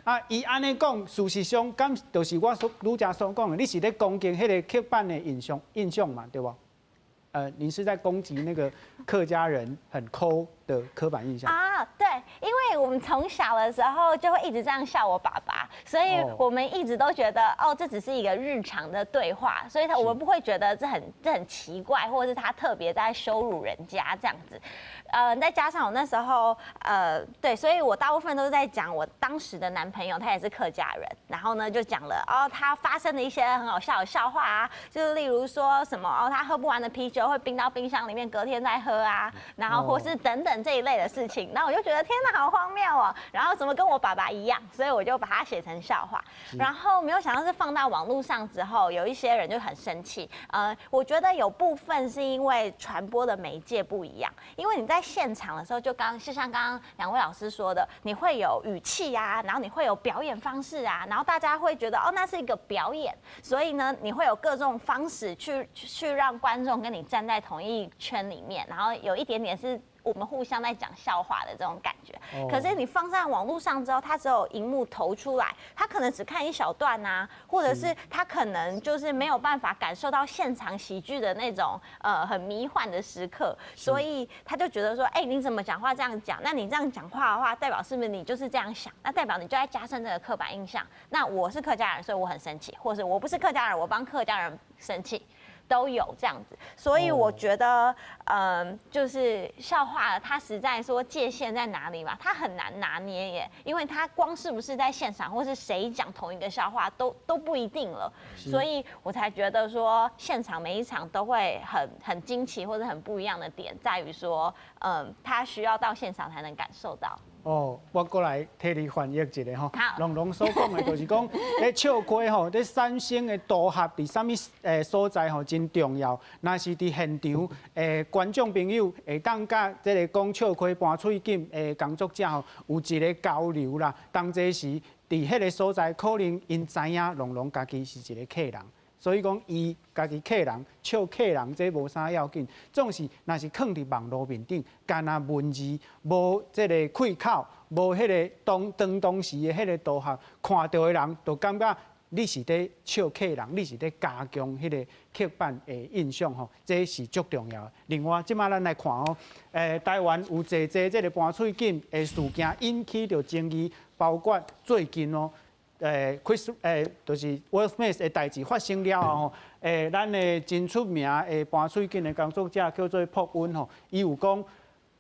Speaker 1: 啊，伊按呢講，事實上，敢就是我所拄才所講的，你是咧攻擊彼個刻板的印象嘛，對無？您是在攻擊那個客家人很摳的刻板印象
Speaker 4: 啊？對，因為我們從小的時候就會一直這樣笑我爸爸，所以我們一直都覺得哦，這只是一個日常的對話，所以他我們不會覺得這很奇怪，或者是他特別在羞辱人家這樣子。再加上我那時候，對，所以我大部分都是在講我當時的男朋友，他也是客家人，然後呢就講了哦，他發生的一些很好笑的笑話啊，就是例如說什麼哦，他喝不完的啤酒會冰到冰箱裡面，隔天再喝啊，然後或是等等這一類的事情，然後我就覺得天哪，好荒謬哦，然後怎麼跟我爸爸一樣，所以我就把它寫成笑話，然後沒有想到是放到網絡上之後，有一些人就很生氣，我覺得有部分是因為傳播的媒介不一樣，因為你在現場的時候，就像剛剛兩位老師說的，你會有語氣啊，然後你會有表演方式啊，然後大家會覺得哦，那是一個表演，所以呢，你會有各種方式去讓觀眾跟你站在同一圈裡面，然後有一點點是誤我們互相在講笑話的這種感覺。可是你放在網絡上之後，它只有熒幕投出來，他可能只看一小段啊，或者是他可能就是沒有辦法感受到現場喜劇的那種很迷幻的時刻，所以他就覺得說，哎，你怎麼講話這樣講？那你這樣講話的話，代表是不是你就是這樣想？那代表你就在加深這個刻板印象。那我是客家人，所以我很生氣，或是我不是客家人，我幫客家人生氣。都有這樣子，所以我覺得，就是笑話，它實在說界限在哪裡嘛，它很難拿捏耶，因為它光是不是在現場，或是誰講同一個笑話，都不一定了，所以我才覺得說，現場每一場都會很驚奇或者很不一樣的點，在於說，他需要到現場才能感受到。
Speaker 1: 哦，我閣來替你翻譯一下吼。龍龍所講的，就是講，咧笑話吼，咧產生的組合佇啥物所在吼，真重要。若是佇現場，觀眾朋友會當佮這个講笑話盤喙錦的工作者吼，有一个交流啦。當這時佇彼个所在，可能𪜶知影龍龍家己是一个客人。所以講，伊家己客人笑客人，這無啥要緊。總是若是囥佇網路面頂，干焦文字，無這个開口，無彼个當時的彼个圖像，看著的人就感覺你是咧笑客人，你是咧加強彼个刻板的印象吼，這是足重要的。另外，這馬咱來看哦，台灣有濟濟這个盤喙錦的事件引起著爭議，包括最近哦，Chris 就是 Will Smith 的代誌發生了後吼，咱的真出名的盤喙錦的工作者叫做朴恩吼，伊有講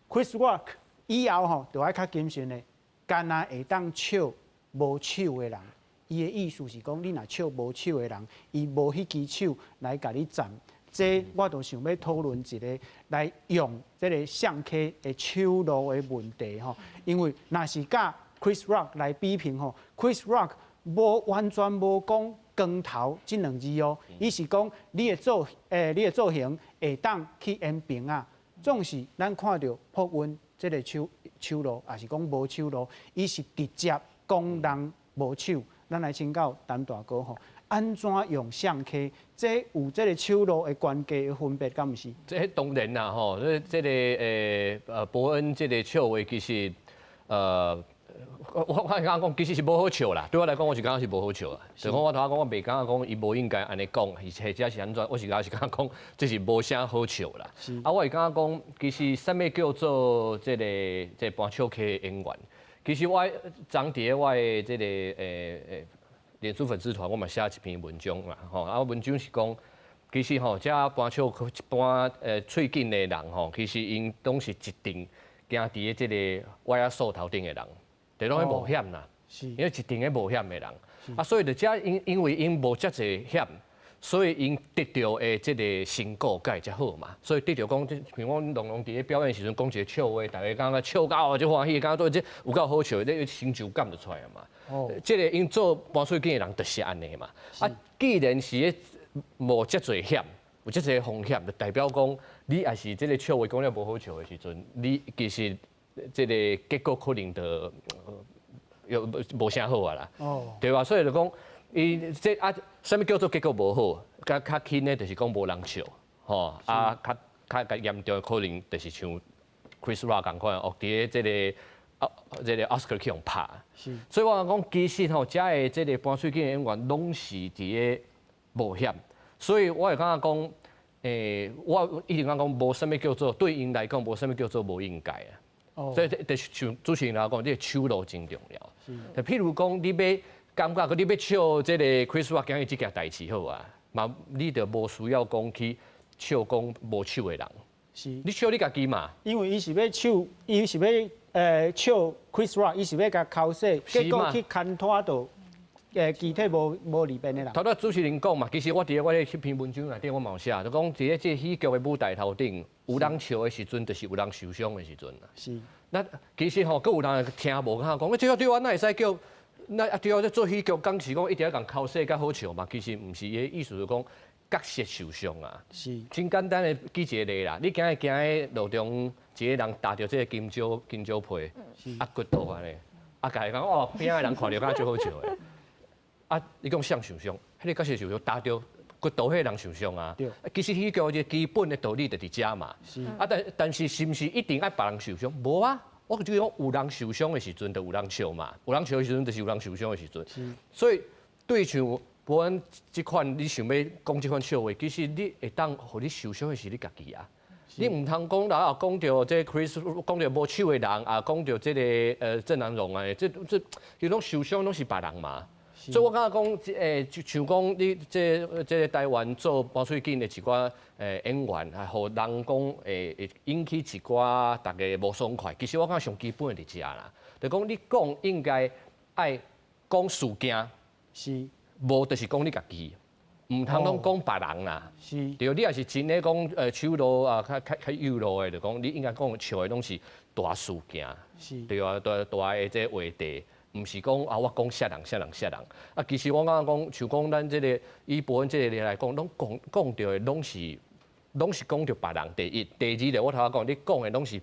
Speaker 1: Chris Rock 以後吼，著愛較謹慎的，干焦會當笑無手的人。伊的意思是講，你若笑無手的人，伊無彼支手來共你站。這我就想欲討論一个來用這个相機的手路的問題吼，因為若是佮 Chris Rock 來比評吼，Chris Rock 無完全無講光頭這兩字哦，伊是講你的造型會當去演平仔，總是咱看著朴恩這个手路，抑是講無手路，伊是直接講人無手。咱來請教陳大哥吼，按怎用相機？這有這个手路的關係的分別，敢毋是？
Speaker 2: 這當然啦吼，這个伯恩這个笑話其實我敢講，其實是無好笑啦。對我來講，我是感覺是無好笑啦。就講我頭先講，我袂感覺講伊無應該按呢講，或者是按怎，我是感覺是感覺講這是無啥好笑啦。啊，我會感覺講，其實啥物叫做這个盤笑話演員？其實我昨佇我的這个臉書粉絲團，我嘛寫一篇文章啦，吼啊文章是講，其實吼，這盤笑盤喙錦的人吼，其實𪜶攏是一定行佇這个歪仔數頭頂的人。就攏咧冒險啦，因為一定咧冒險的人，啊，所以就遮因為𪜶冒遮濟險，所以𪜶得著的這个成果才會遮好嘛。所以得著講，比如講龍龍佇咧表演時陣講一个笑話，大家感覺笑到哦，足歡喜，感覺做這有夠好笑，這成就感就出來嘛。這个𪜶做盤喙錦的人就是按呢嘛。啊，既然是咧冒遮濟險，有遮濟風險，就代表講你若是這个笑話講了無好笑的時陣，你其實這个結果可能就又無啥好啊啦，對吧？所以就講，伊這啊，啥物叫做結果無好？較輕的，就是講無人笑，吼啊，較嚴重的可能就是像 Chris Rock 仝款，哦，佇咧這个 Oscar 去予拍。所以我講，其實吼，遮的這个盤喙錦演員攏是佇咧冒險，所以我會感覺講，我一定講講，無啥物叫做對𪜶來講，無啥物叫做無應該啊。所以就是像主持人來講，這个手路真重要。就譬如講，你欲感覺你欲笑這个 Chris Rock 今日這件代誌好啊，嘛你就無需要講去笑講無手的人。你笑你家己嘛。
Speaker 1: 因為伊是欲笑，伊是欲笑 Chris Rock，伊是欲共剾洗，結果去牽拖著其他無利便的人。
Speaker 2: 頭拄主持人講嘛，其實我佇我咧彼篇文章內底我嘛有寫，就講佇咧這个喜劇的舞台頭頂，有人笑的時陣，就是有人受傷的時陣啦。那其實吼，閣有人聽無敢講，這個對我哪會使叫？那啊對啊，這做喜劇講是講一定愛共剾洗較好笑嘛？其實毋是，伊的意思是講角色受傷啊。真簡單的舉一個例啦，你今日行佇路中，一个人踏著這个金蕉皮，啊骨頭按呢，啊共伊講哦，邊仔的人看著敢若足好笑的。啊，你講誰受傷？彼个角色受傷，踏著骨头彼人受傷啊。其實喜劇一個基本的道理就佇遮嘛。啊，但是是毋是一定愛別人受傷？無啊，我就講有人受傷的時陣，就有人笑嘛。有人笑的時陣，就是有人受傷的時陣。所以對像博恩這款，你想欲講這款笑話，其實你會當予你受傷的是你家己啊。你毋通講啦，講著這 Chris，講著無手的人，啊，講著這個鄭南榕啊，這伊攏受傷攏是別人嘛。所以我感覺講，就像講你這個台灣做盤喙罨的一寡演員，啊，予人講會引起一寡逐家無爽快。其實我感覺上基本的佇遮啦，就講你講應該愛講事件，無就是講你家己。毋通攏講別人啦，對，你若是真的講手路啊，較較較幼路的，就講你應該講笑的攏是大事件，對啊，大大的這個話題，毋是講啊我講啥人啥人啥人。啊，其實我感覺講，像講咱這個以博恩這個例來講，攏講講著的攏是講著別人。第一，第二咧，我頭先講，你講的攏是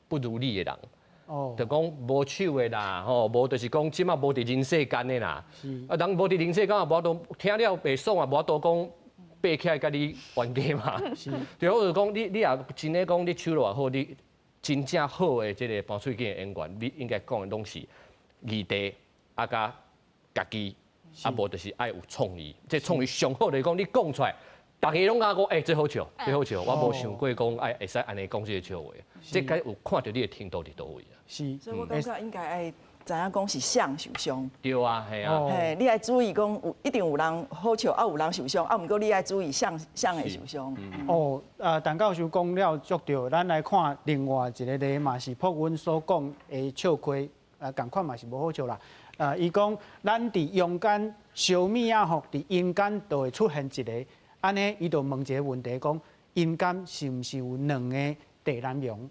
Speaker 2: 不如你的人。就講無手的啦，吼，無就是講這馬無佇人世間的啦。啊，人無佇人世間也無法度聽了袂爽啊，無法度講爬起來共你冤家嘛。對，我就講你若真的講你手路也好，你真正好的這個盤喙罨的演員，你應該講的攏是議題啊，佮家己，啊無就是愛有創意。這創意上好就是講，你講出來，逐家攏感覺講，欸，這好笑，這好笑，我無想過講愛會使按呢講這個笑話，這該有看著你的程度佇佗位啊。
Speaker 3: 所以我感覺應該愛知影講是誰受傷。
Speaker 2: 對啊，係啊。
Speaker 3: 嘿，你愛注意講有一定有人好笑，啊有人受傷，啊毋過你愛注意誰誰會受傷。
Speaker 1: 哦，陳教授講了足對，咱來看另外一個例嘛，是博恩所講的笑話，仝款嘛是無好笑啦。伊講咱佇陽間燒物仔吼，佇陰間就會出現一個，按呢伊就問一個問題，講陰間是毋是有兩個鄭南榕？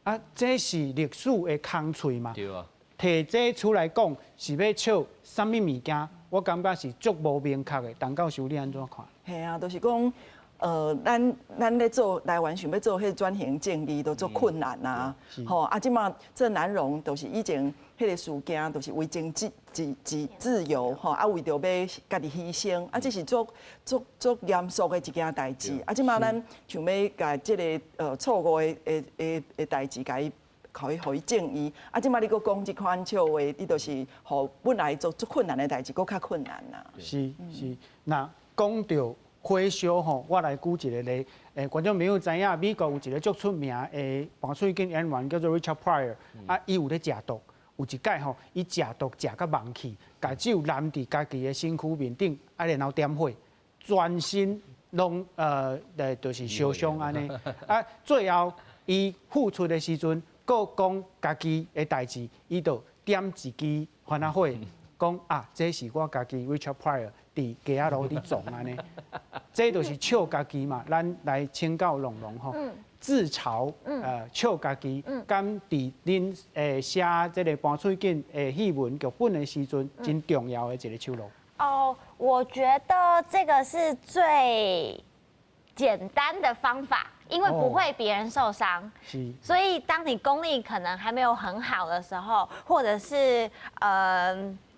Speaker 1: 啊，這是歷史的空喙嘛？
Speaker 2: 對啊。
Speaker 1: 提這出來講是欲笑啥物物件？我感覺是足無明確的。陳教授，你按怎看？
Speaker 3: 嘿啊，就是講，咱咧做台灣想欲做彼轉型正義都足困難啊！吼啊，這馬鄭南榕就是以前彼個事件，就是為爭自自自自由吼，啊為著欲家己犧牲，啊這是足足足嚴肅的一件代誌。啊，這馬咱想欲共這个錯誤的的的的代誌，共伊。予伊正義，啊！這馬你閣講這款笑話，你就是予本來做足困難的代誌，閣較困難啦。
Speaker 1: 是是，那講著火燒吼，我來舉一個例，觀眾朋友知影，美國有一個足出名的盤喙罨演員叫做 Richard Pryor，啊，伊有咧食毒，有一擺吼，伊食毒食甲茫去，共酒淋佇家己的身軀面頂，啊，然後點火，全身攏就是燒傷按呢，啊，最後伊復出的時陣，閣講家己的代誌，伊就點一支番仔火，講啊，這是我家己 Richard Pryor 佇街仔路佇創按呢，這就是笑家己嘛。咱來請教龍龍吼，自嘲，笑家己，敢佇恁寫這個盤喙罨的戲文劇本的時陣，真重要的一個手路。
Speaker 4: 哦，我覺得這個是最簡單的方法。因為不會別人受傷，所以當你功力可能還沒有很好的時候，或者是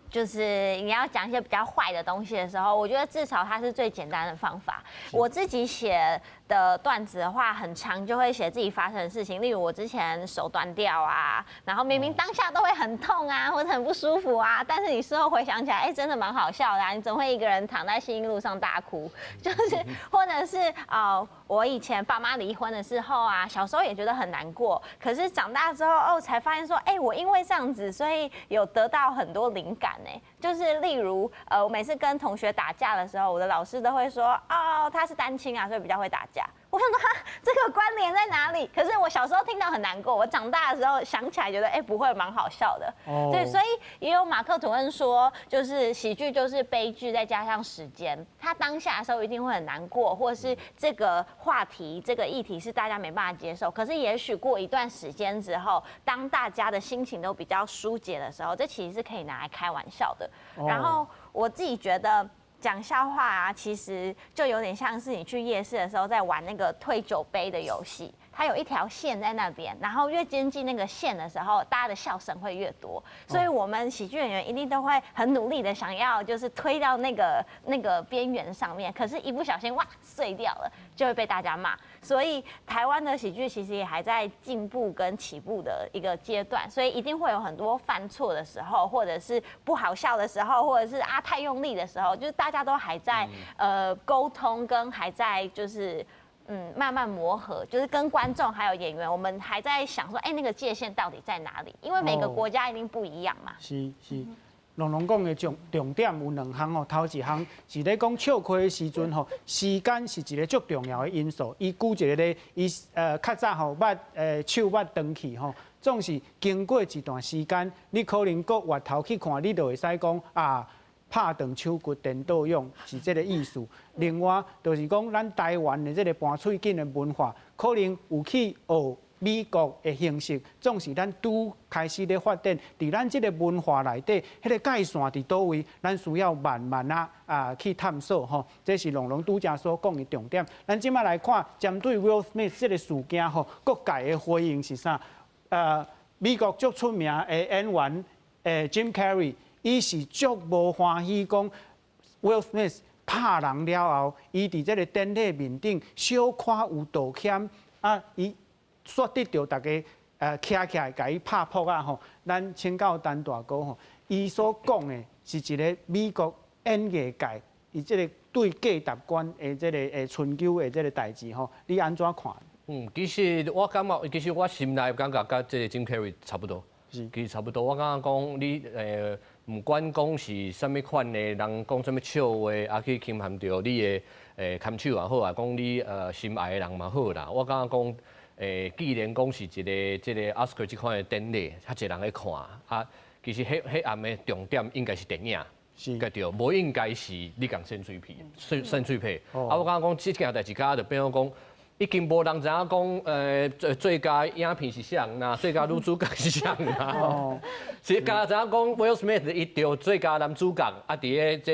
Speaker 4: 就是你要講一些比較壞的東西的時候，我覺得自嘲它是最簡單的方法。我自己寫的段子的話，很常就會寫自己發生的事情，例如我之前手斷掉啊，然後明明當下都會很痛啊，或者很不舒服啊，但是你事後回想起來，哎，真的蠻好笑的啊！你怎麼會一個人躺在信義路上大哭？就是或者是啊，我以前爸媽離婚的時候啊，小時候也覺得很難過，可是長大之後哦，才發現說，哎，我因為這樣子，所以有得到很多靈感呢。就是例如，我每次跟同學打架的時候，我的老師都會說，哦，他是單親啊，所以比較會打架。我想說，哈，這個關聯在哪裡？可是我小時候聽到很難過，我長大的時候想起來覺得，哎，不會，蠻好笑的。對，所以也有馬克吐溫說，就是喜劇就是悲劇再加上時間，他當下的時候一定會很難過，或是這個話題、這個議題是大家沒辦法接受。可是也許過一段時間之後，當大家的心情都比較疏解的時候，這其實是可以拿來開玩笑的。然後我自己覺得，講笑話啊，其實就有點像是你去夜市的時候在玩那個推酒杯的遊戲。它有一條線在那邊，然後越接近那個線的時候，大家的笑聲會越多。所以我們喜劇演員一定都會很努力的想要就是推到那個邊緣上面，可是一不小心哇碎掉了，就會被大家罵。所以台灣的喜劇其實也還在進步跟起步的一個階段，所以一定會有很多犯錯的時候，或者是不好笑的時候，或者是啊太用力的時候，就是大家都還在溝通跟還在就是慢慢磨合，就是跟觀眾還有演員，我們還在想說，哎，那個界限到底在哪裡？因為每個國家一定不一樣嘛。
Speaker 1: 是是，龍龍講的重點有兩項哦，頭一項是咧講笑詼的時陣吼，時間是一個足重要的因素。伊舉一個例，伊較早吼捌手捌斷去吼，總是經過一段時間，你可能閣回頭去看，你就會使講啊，拍斷手骨顛倒勇是這個意思。另外，就是講咱台灣的這個盤喙緊的文化，可能有去學美國的形式，總是咱拄開始咧發展，佇咱這個文化內底，彼個界線佇佗位，咱需要慢慢啊去探索吼。這是龍龍拄才所講的重點。咱這馬來看，針對 Will Smith 這個事件吼，各界的回應是啥？美國足出名的演員Jim Carrey，伊是足無歡喜講 Will Smith 拍人了後，伊佇這個典禮面頂小可有道歉啊，伊煞得著逐家徛起來共伊拍噗仔吼。咱請教陳大哥吼，伊所講的是一個美國演藝界伊這個對價值觀的這個春秋的這個代誌吼，你按怎看？
Speaker 2: 嗯，其實我感覺，其實我心內感覺佮這個 Jim Carrey 差不多，其實差不多。我感覺講你毋管講是啥物款的人講啥物笑話，啊去侵犯著你的牽手也好啊，講你心愛的人嘛好啦。我感覺講既然講是一個這個奧斯卡這款的典禮，較濟人咧看啊，其實彼暗的重點應該是電影。對，無應該是你共扇喙皮，扇喙皮。啊，我感覺講這件代誌，敢就變做講，已經無人知影講，最佳影片是啥人啦，最佳女主角是啥人啦。是敢知影講 Will Smith 伊得最佳男主角，啊，佇咧這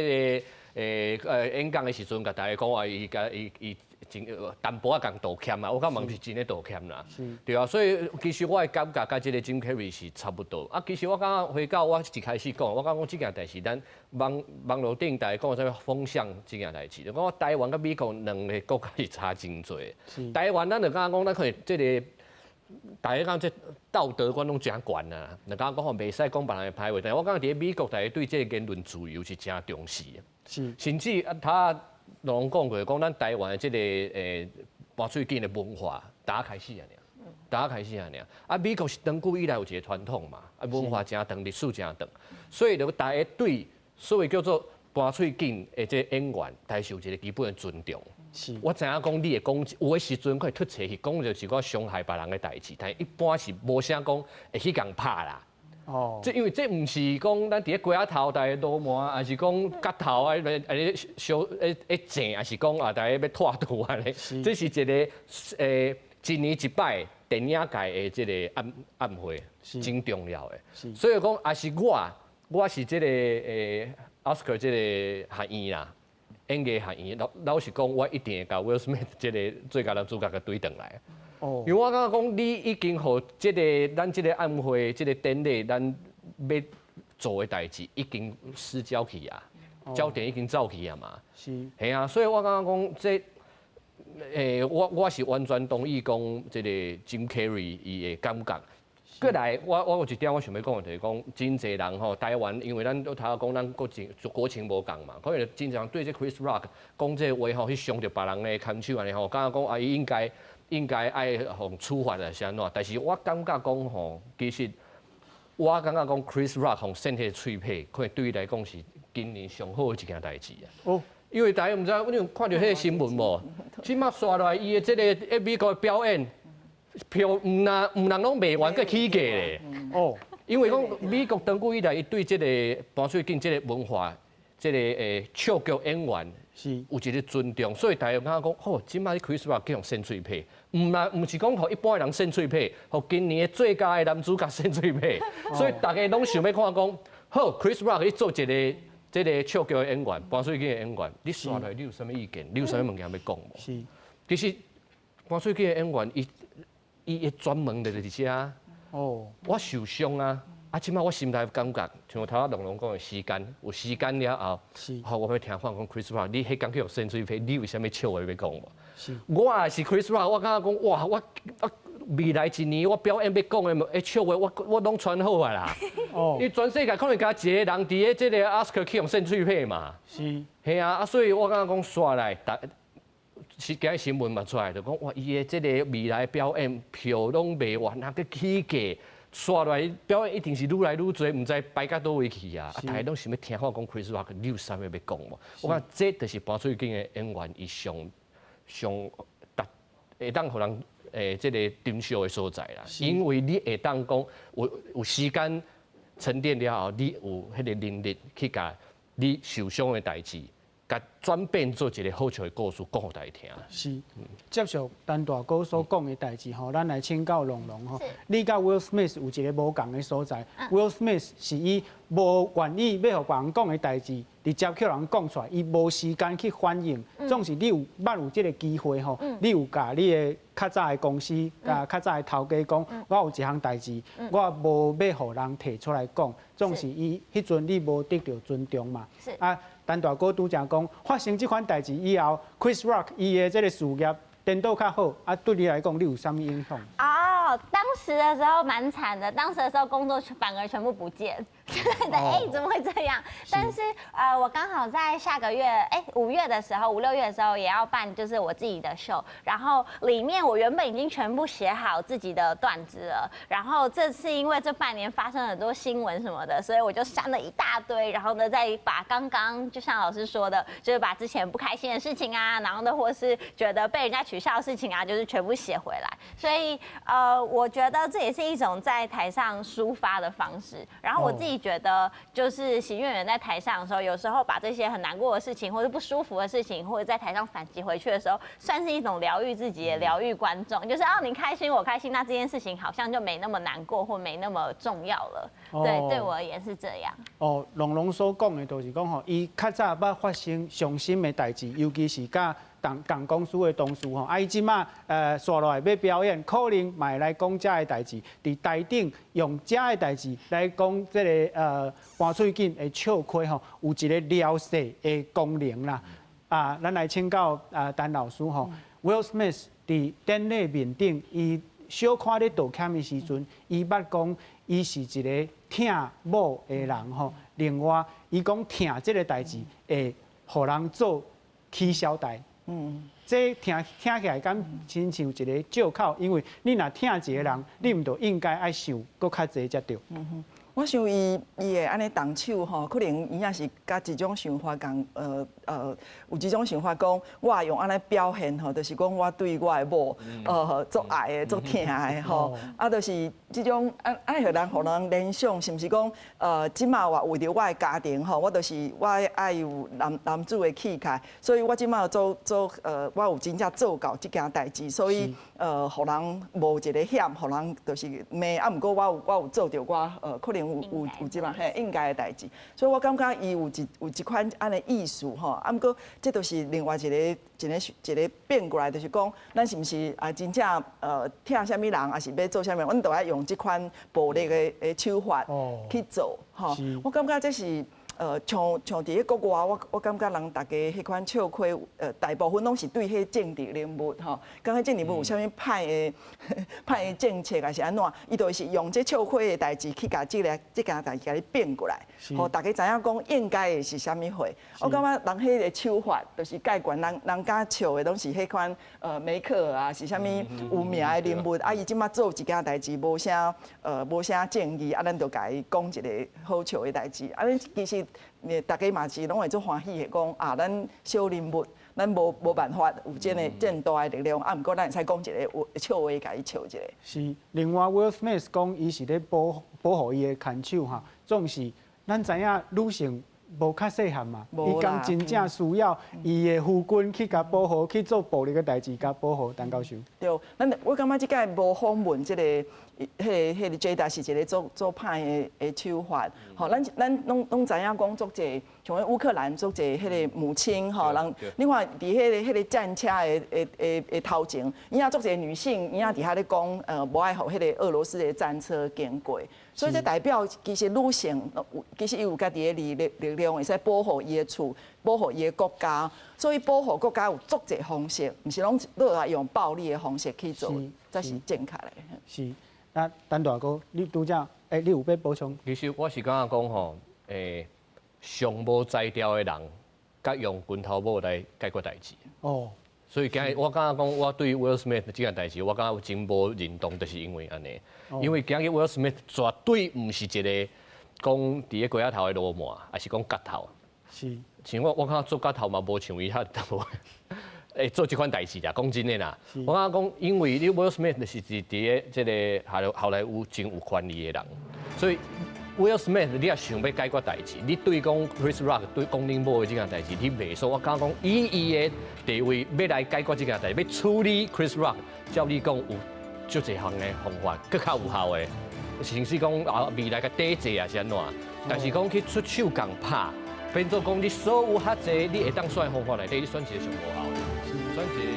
Speaker 2: 個演講的時陣，共大家講話，伊共伊伊真淡薄仔共道歉啊，我感覺毋是真的道歉啦。對啊，所以其實我的感覺佮這個 Jim Carrey 是差不多。啊，其實我感覺回到我一開始講，我感覺講這件代誌，咱網絡頂大家講啥物風向這件代誌，就講台灣佮美國兩個國家是差真濟。台灣咱就感覺講，咱可能這個大家講這道德觀攏誠懸啊，就感覺講吼袂使講別人的歹話。但是我感覺佇咧美國，大家對這個言論自由是誠重視的。甚至啊，他攏講過，講咱台灣的這個盤喙緊的文化，打開始啊爾，打開始啊爾。啊，美國是長久以來有一個傳統嘛，啊，文化誠長，歷史誠長，所以就大家對所謂叫做盤喙緊的這個演員，大家是有一個基本的尊重。我知影講你會講，有的時陣可會出錯去講著一寡傷害別人的代誌，但一般是無啥講會去共拍啦。這因為這毋是講咱佇咧街仔頭逐个鱸鰻，抑是講角頭啊，咧燒咧諍，抑是講啊，逐个欲拖肚按呢。這是一個一年一擺電影界的這個晚會，真重要的。所以講，抑是我是這個奧斯卡這個學院啦，演藝學院，老實講，我一定會共 Will Smith 這個最佳男主角共懟轉來。因為我感覺講，你已經予這個咱這個晚會、這個典禮，咱欲做的代誌已經失焦去啊，焦點已經走去啊嘛。係啊，所以我感覺講這，我是完全同意講這個 Jim Carrey 伊的感覺。過來，我有一點我想欲講的，就是講真濟人吼，台灣因為咱都頭仔講咱國情無仝嘛，可能真濟人對這 Chris Rock 講這個話吼，去傷著別人的牽手按呢吼，感覺講啊，伊應該愛予處罰啊是按怎？但是我感覺講吼，其實我感覺講 Chris Rock 予扇彼個喙皮，可能對伊來講是今年上好的一件代誌啊。因為大家毋知，你有看著彼個新聞無？這馬煞來伊的這個喺美國的表演票，毋但毋人攏賣完，閣起價咧。因為講美國長久以來，伊對這個盤喙緊這個文化，這個笑劇演員有一個尊重，所以大家感覺講，吼，這馬你 Chris Rock 去予扇喙皮，毋是講予一般的人扇喙皮，予今年的最佳的男主角扇喙皮，所以大家攏想欲看講，好，Chris Rock 你做一個這個笑劇的演員，盤喙緊的演員，你煞來你有啥物意見？你有啥物物件欲講無？其實搬喙罨的演員，伊專門就佇遮。我受傷啊！啊，這擺我心內感覺，像頭仔龍龍講的時間，有時間了後，好，我欲聽看講 Chris Rock，你彼工去予扇喙皮，你有啥物笑話欲講無？我也是 Chris Rock，我感覺講哇，我未來一年我表演欲講的笑話，我攏傳好啊啦。因為全世界可能敢一個人佇咧這個 Oscar 去予扇喙皮嘛。係啊，啊，所以我感覺講煞來，是今日新聞嘛出來，就講哇，伊的這個未來表演票攏賣完，啊，閣起價，煞來表演一定是愈來愈濟，毋知排到佗位去啊！啊，大家攏想欲聽看講 Chris Rock，你有啥物欲講無？我感覺這就是搬喙罨的演員，伊上上達會當予人這個珍惜的所在啦。因為你會當講有時間沉澱了後，你有彼個能力去共你受傷的代誌，共轉變做一個好笑的故事，講予大家聽。
Speaker 1: 是，接續陳大哥所講的代誌吼，咱來請教龍龍吼。你佮 Will Smith 有一個無仝的所在。Will Smith 是伊無願意欲予別人講的代誌，直接予人講出來，伊無時間去反應。總是你有捌有這個機會吼，你有共你的較早的公司、共較早的頭家講，我有一項代誌，我無欲予人提出來講。總是伊彼陣你無得著尊重嘛。啊，陳大哥拄才講，發生這款代誌以後，Chris Rock 伊的這個事業顛倒較好，啊，對你來講，你有啥物影響？
Speaker 4: 哦，當時的時候蠻慘的，當時的時候工作反而全部不見，對，哎，怎麼會這樣？但是我剛好在下個月，哎，5月的時候，五六月的時候也要辦，就是我自己的秀，然後裡面我原本已經全部寫好自己的段子了，然後這次因為這半年發生很多新聞什麼的，所以我就刪了一大堆，然後呢，再把剛剛就像老師說的，就是把之前不開心的事情啊，然後呢，或是覺得被人家取笑的事情啊，就是全部寫回來。所以我覺得這也是一種在台上抒發的方式。然後我自己覺得，就是喜劇演員在台上的時候，有時候把這些很難過的事情，或者不舒服的事情，或者在台上反擊回去的時候，算是一種療癒自己，也療癒觀眾。就是哦，你開心，我開心，那這件事情好像就沒那麼難過或沒那麼重要了。對，對我而言是這樣。
Speaker 1: 哦，龍龍所講的，就是講吼，伊較早捌發生傷心的代誌，尤其是佮仝公司的同事吼，啊，伊這馬煞落來欲表演，可能嘛會來講遮的代誌，佇台頂用遮的代誌來講這個搬喙罨的笑話吼，有一個療勢的功能啦。啊，咱來請教啊，陳老師吼，Will Smith 佇典禮面頂，伊小可咧道歉的時陣，伊捌講伊是一個疼某的人吼。另外，伊講疼這個代誌會予人做起痟代。這聽聽起來敢親像一個借口，因為你若疼一個人，你毋就應該愛受閣較濟才對。
Speaker 3: 我想伊會按呢動手吼，可能伊也是佮這種想法仝，有這種想法講，我用按呢表現吼，就是講我對我的某，足愛的、足疼的吼，啊，就是這種按按予人予人聯想，是毋是講，這馬我為著我的家庭吼，我就是我愛有男子的氣概，所以我這馬做做我有真正做到這件代誌，所以予人無一個險，予人就是罵，啊，毋過我有做著我可能有這馬嘿應該的代誌，所以我感覺伊有一款按呢意思吼，啊，毋過這就是另外一個變過來，就是講咱是毋是啊真正疼啥物人，抑是欲做啥物，阮都愛用這款暴力的手法去做吼。我感覺這是像佇咧國外，我感覺人大家彼款笑話，大部分攏是對彼政治人物吼，感覺政治人物有啥物歹的政策，抑是按怎，伊就是用這笑話的代誌去共這件代誌共你變過來，予大家知影講應該的是啥物貨。我感覺人彼個手法，就是蓋懸人人敢笑的，攏是彼款梅克爾啊，是啥物有名的人物，啊，伊這馬做一件代誌，無啥正義，啊，咱就共伊講一個好笑的代誌，啊，其實大家嘛是攏會足歡喜的，講啊，咱小人物，咱無辦法有這麼大的力量，啊，毋過咱會使講一個笑話，共伊笑一下。
Speaker 1: 是，另外 Will Smith 講伊是咧保護伊的牽手哈，總是咱知影女性無較細漢嘛，伊敢真正需要伊的夫君去共保護，去做暴力的代誌，共保護陳教授。
Speaker 3: 對，咱我感覺這擺無訪問這個，彼個 Jada 是一個足足歹的手法，吼，咱攏知影講足濟，像像烏克蘭足濟彼个母親吼，人你看佇彼个戰車的頭前，伊也足濟女性，伊也佇遐咧講，無愛予彼个俄羅斯的戰車經過，所以這代表其實女性，其實伊有家己的力量，會使保護伊的厝，保護伊的國家，所以保護國家有足濟方式，毋是攏攏來用暴力的方式去做，才是正確的。
Speaker 1: 是，那陳大哥，你拄才，欸，你有欲補充？
Speaker 2: 其實我是感覺講吼，上無才調的人，佮用拳頭母來解決代誌。所以今日我感覺講，我對 Will Smith 這件代誌，我感覺真無認同，就是因為按呢。因為今日 Will Smith 絕對毋是一個講佇咧街仔頭的流氓，抑是講角頭。像我感覺做角頭嘛，無像伊遐淡薄會做這款代誌啦。講真的啦，我感覺講，因為你 Will Smith 是佇咧這個好萊塢真有權力的人，所以 Will Smith 你若想欲解決代誌，你對講 Chris Rock 對講恁某的這件代誌，你袂爽。我感覺講以伊的地位欲來解決這件代誌，欲處理 Chris Rock，照理講有足濟項的方法，閣較有效的，甚至講啊未來共抵制抑是按怎，但是講去出手共拍，變做講你所有較濟你會當選的方法內底，你選一個上無效的，選一個。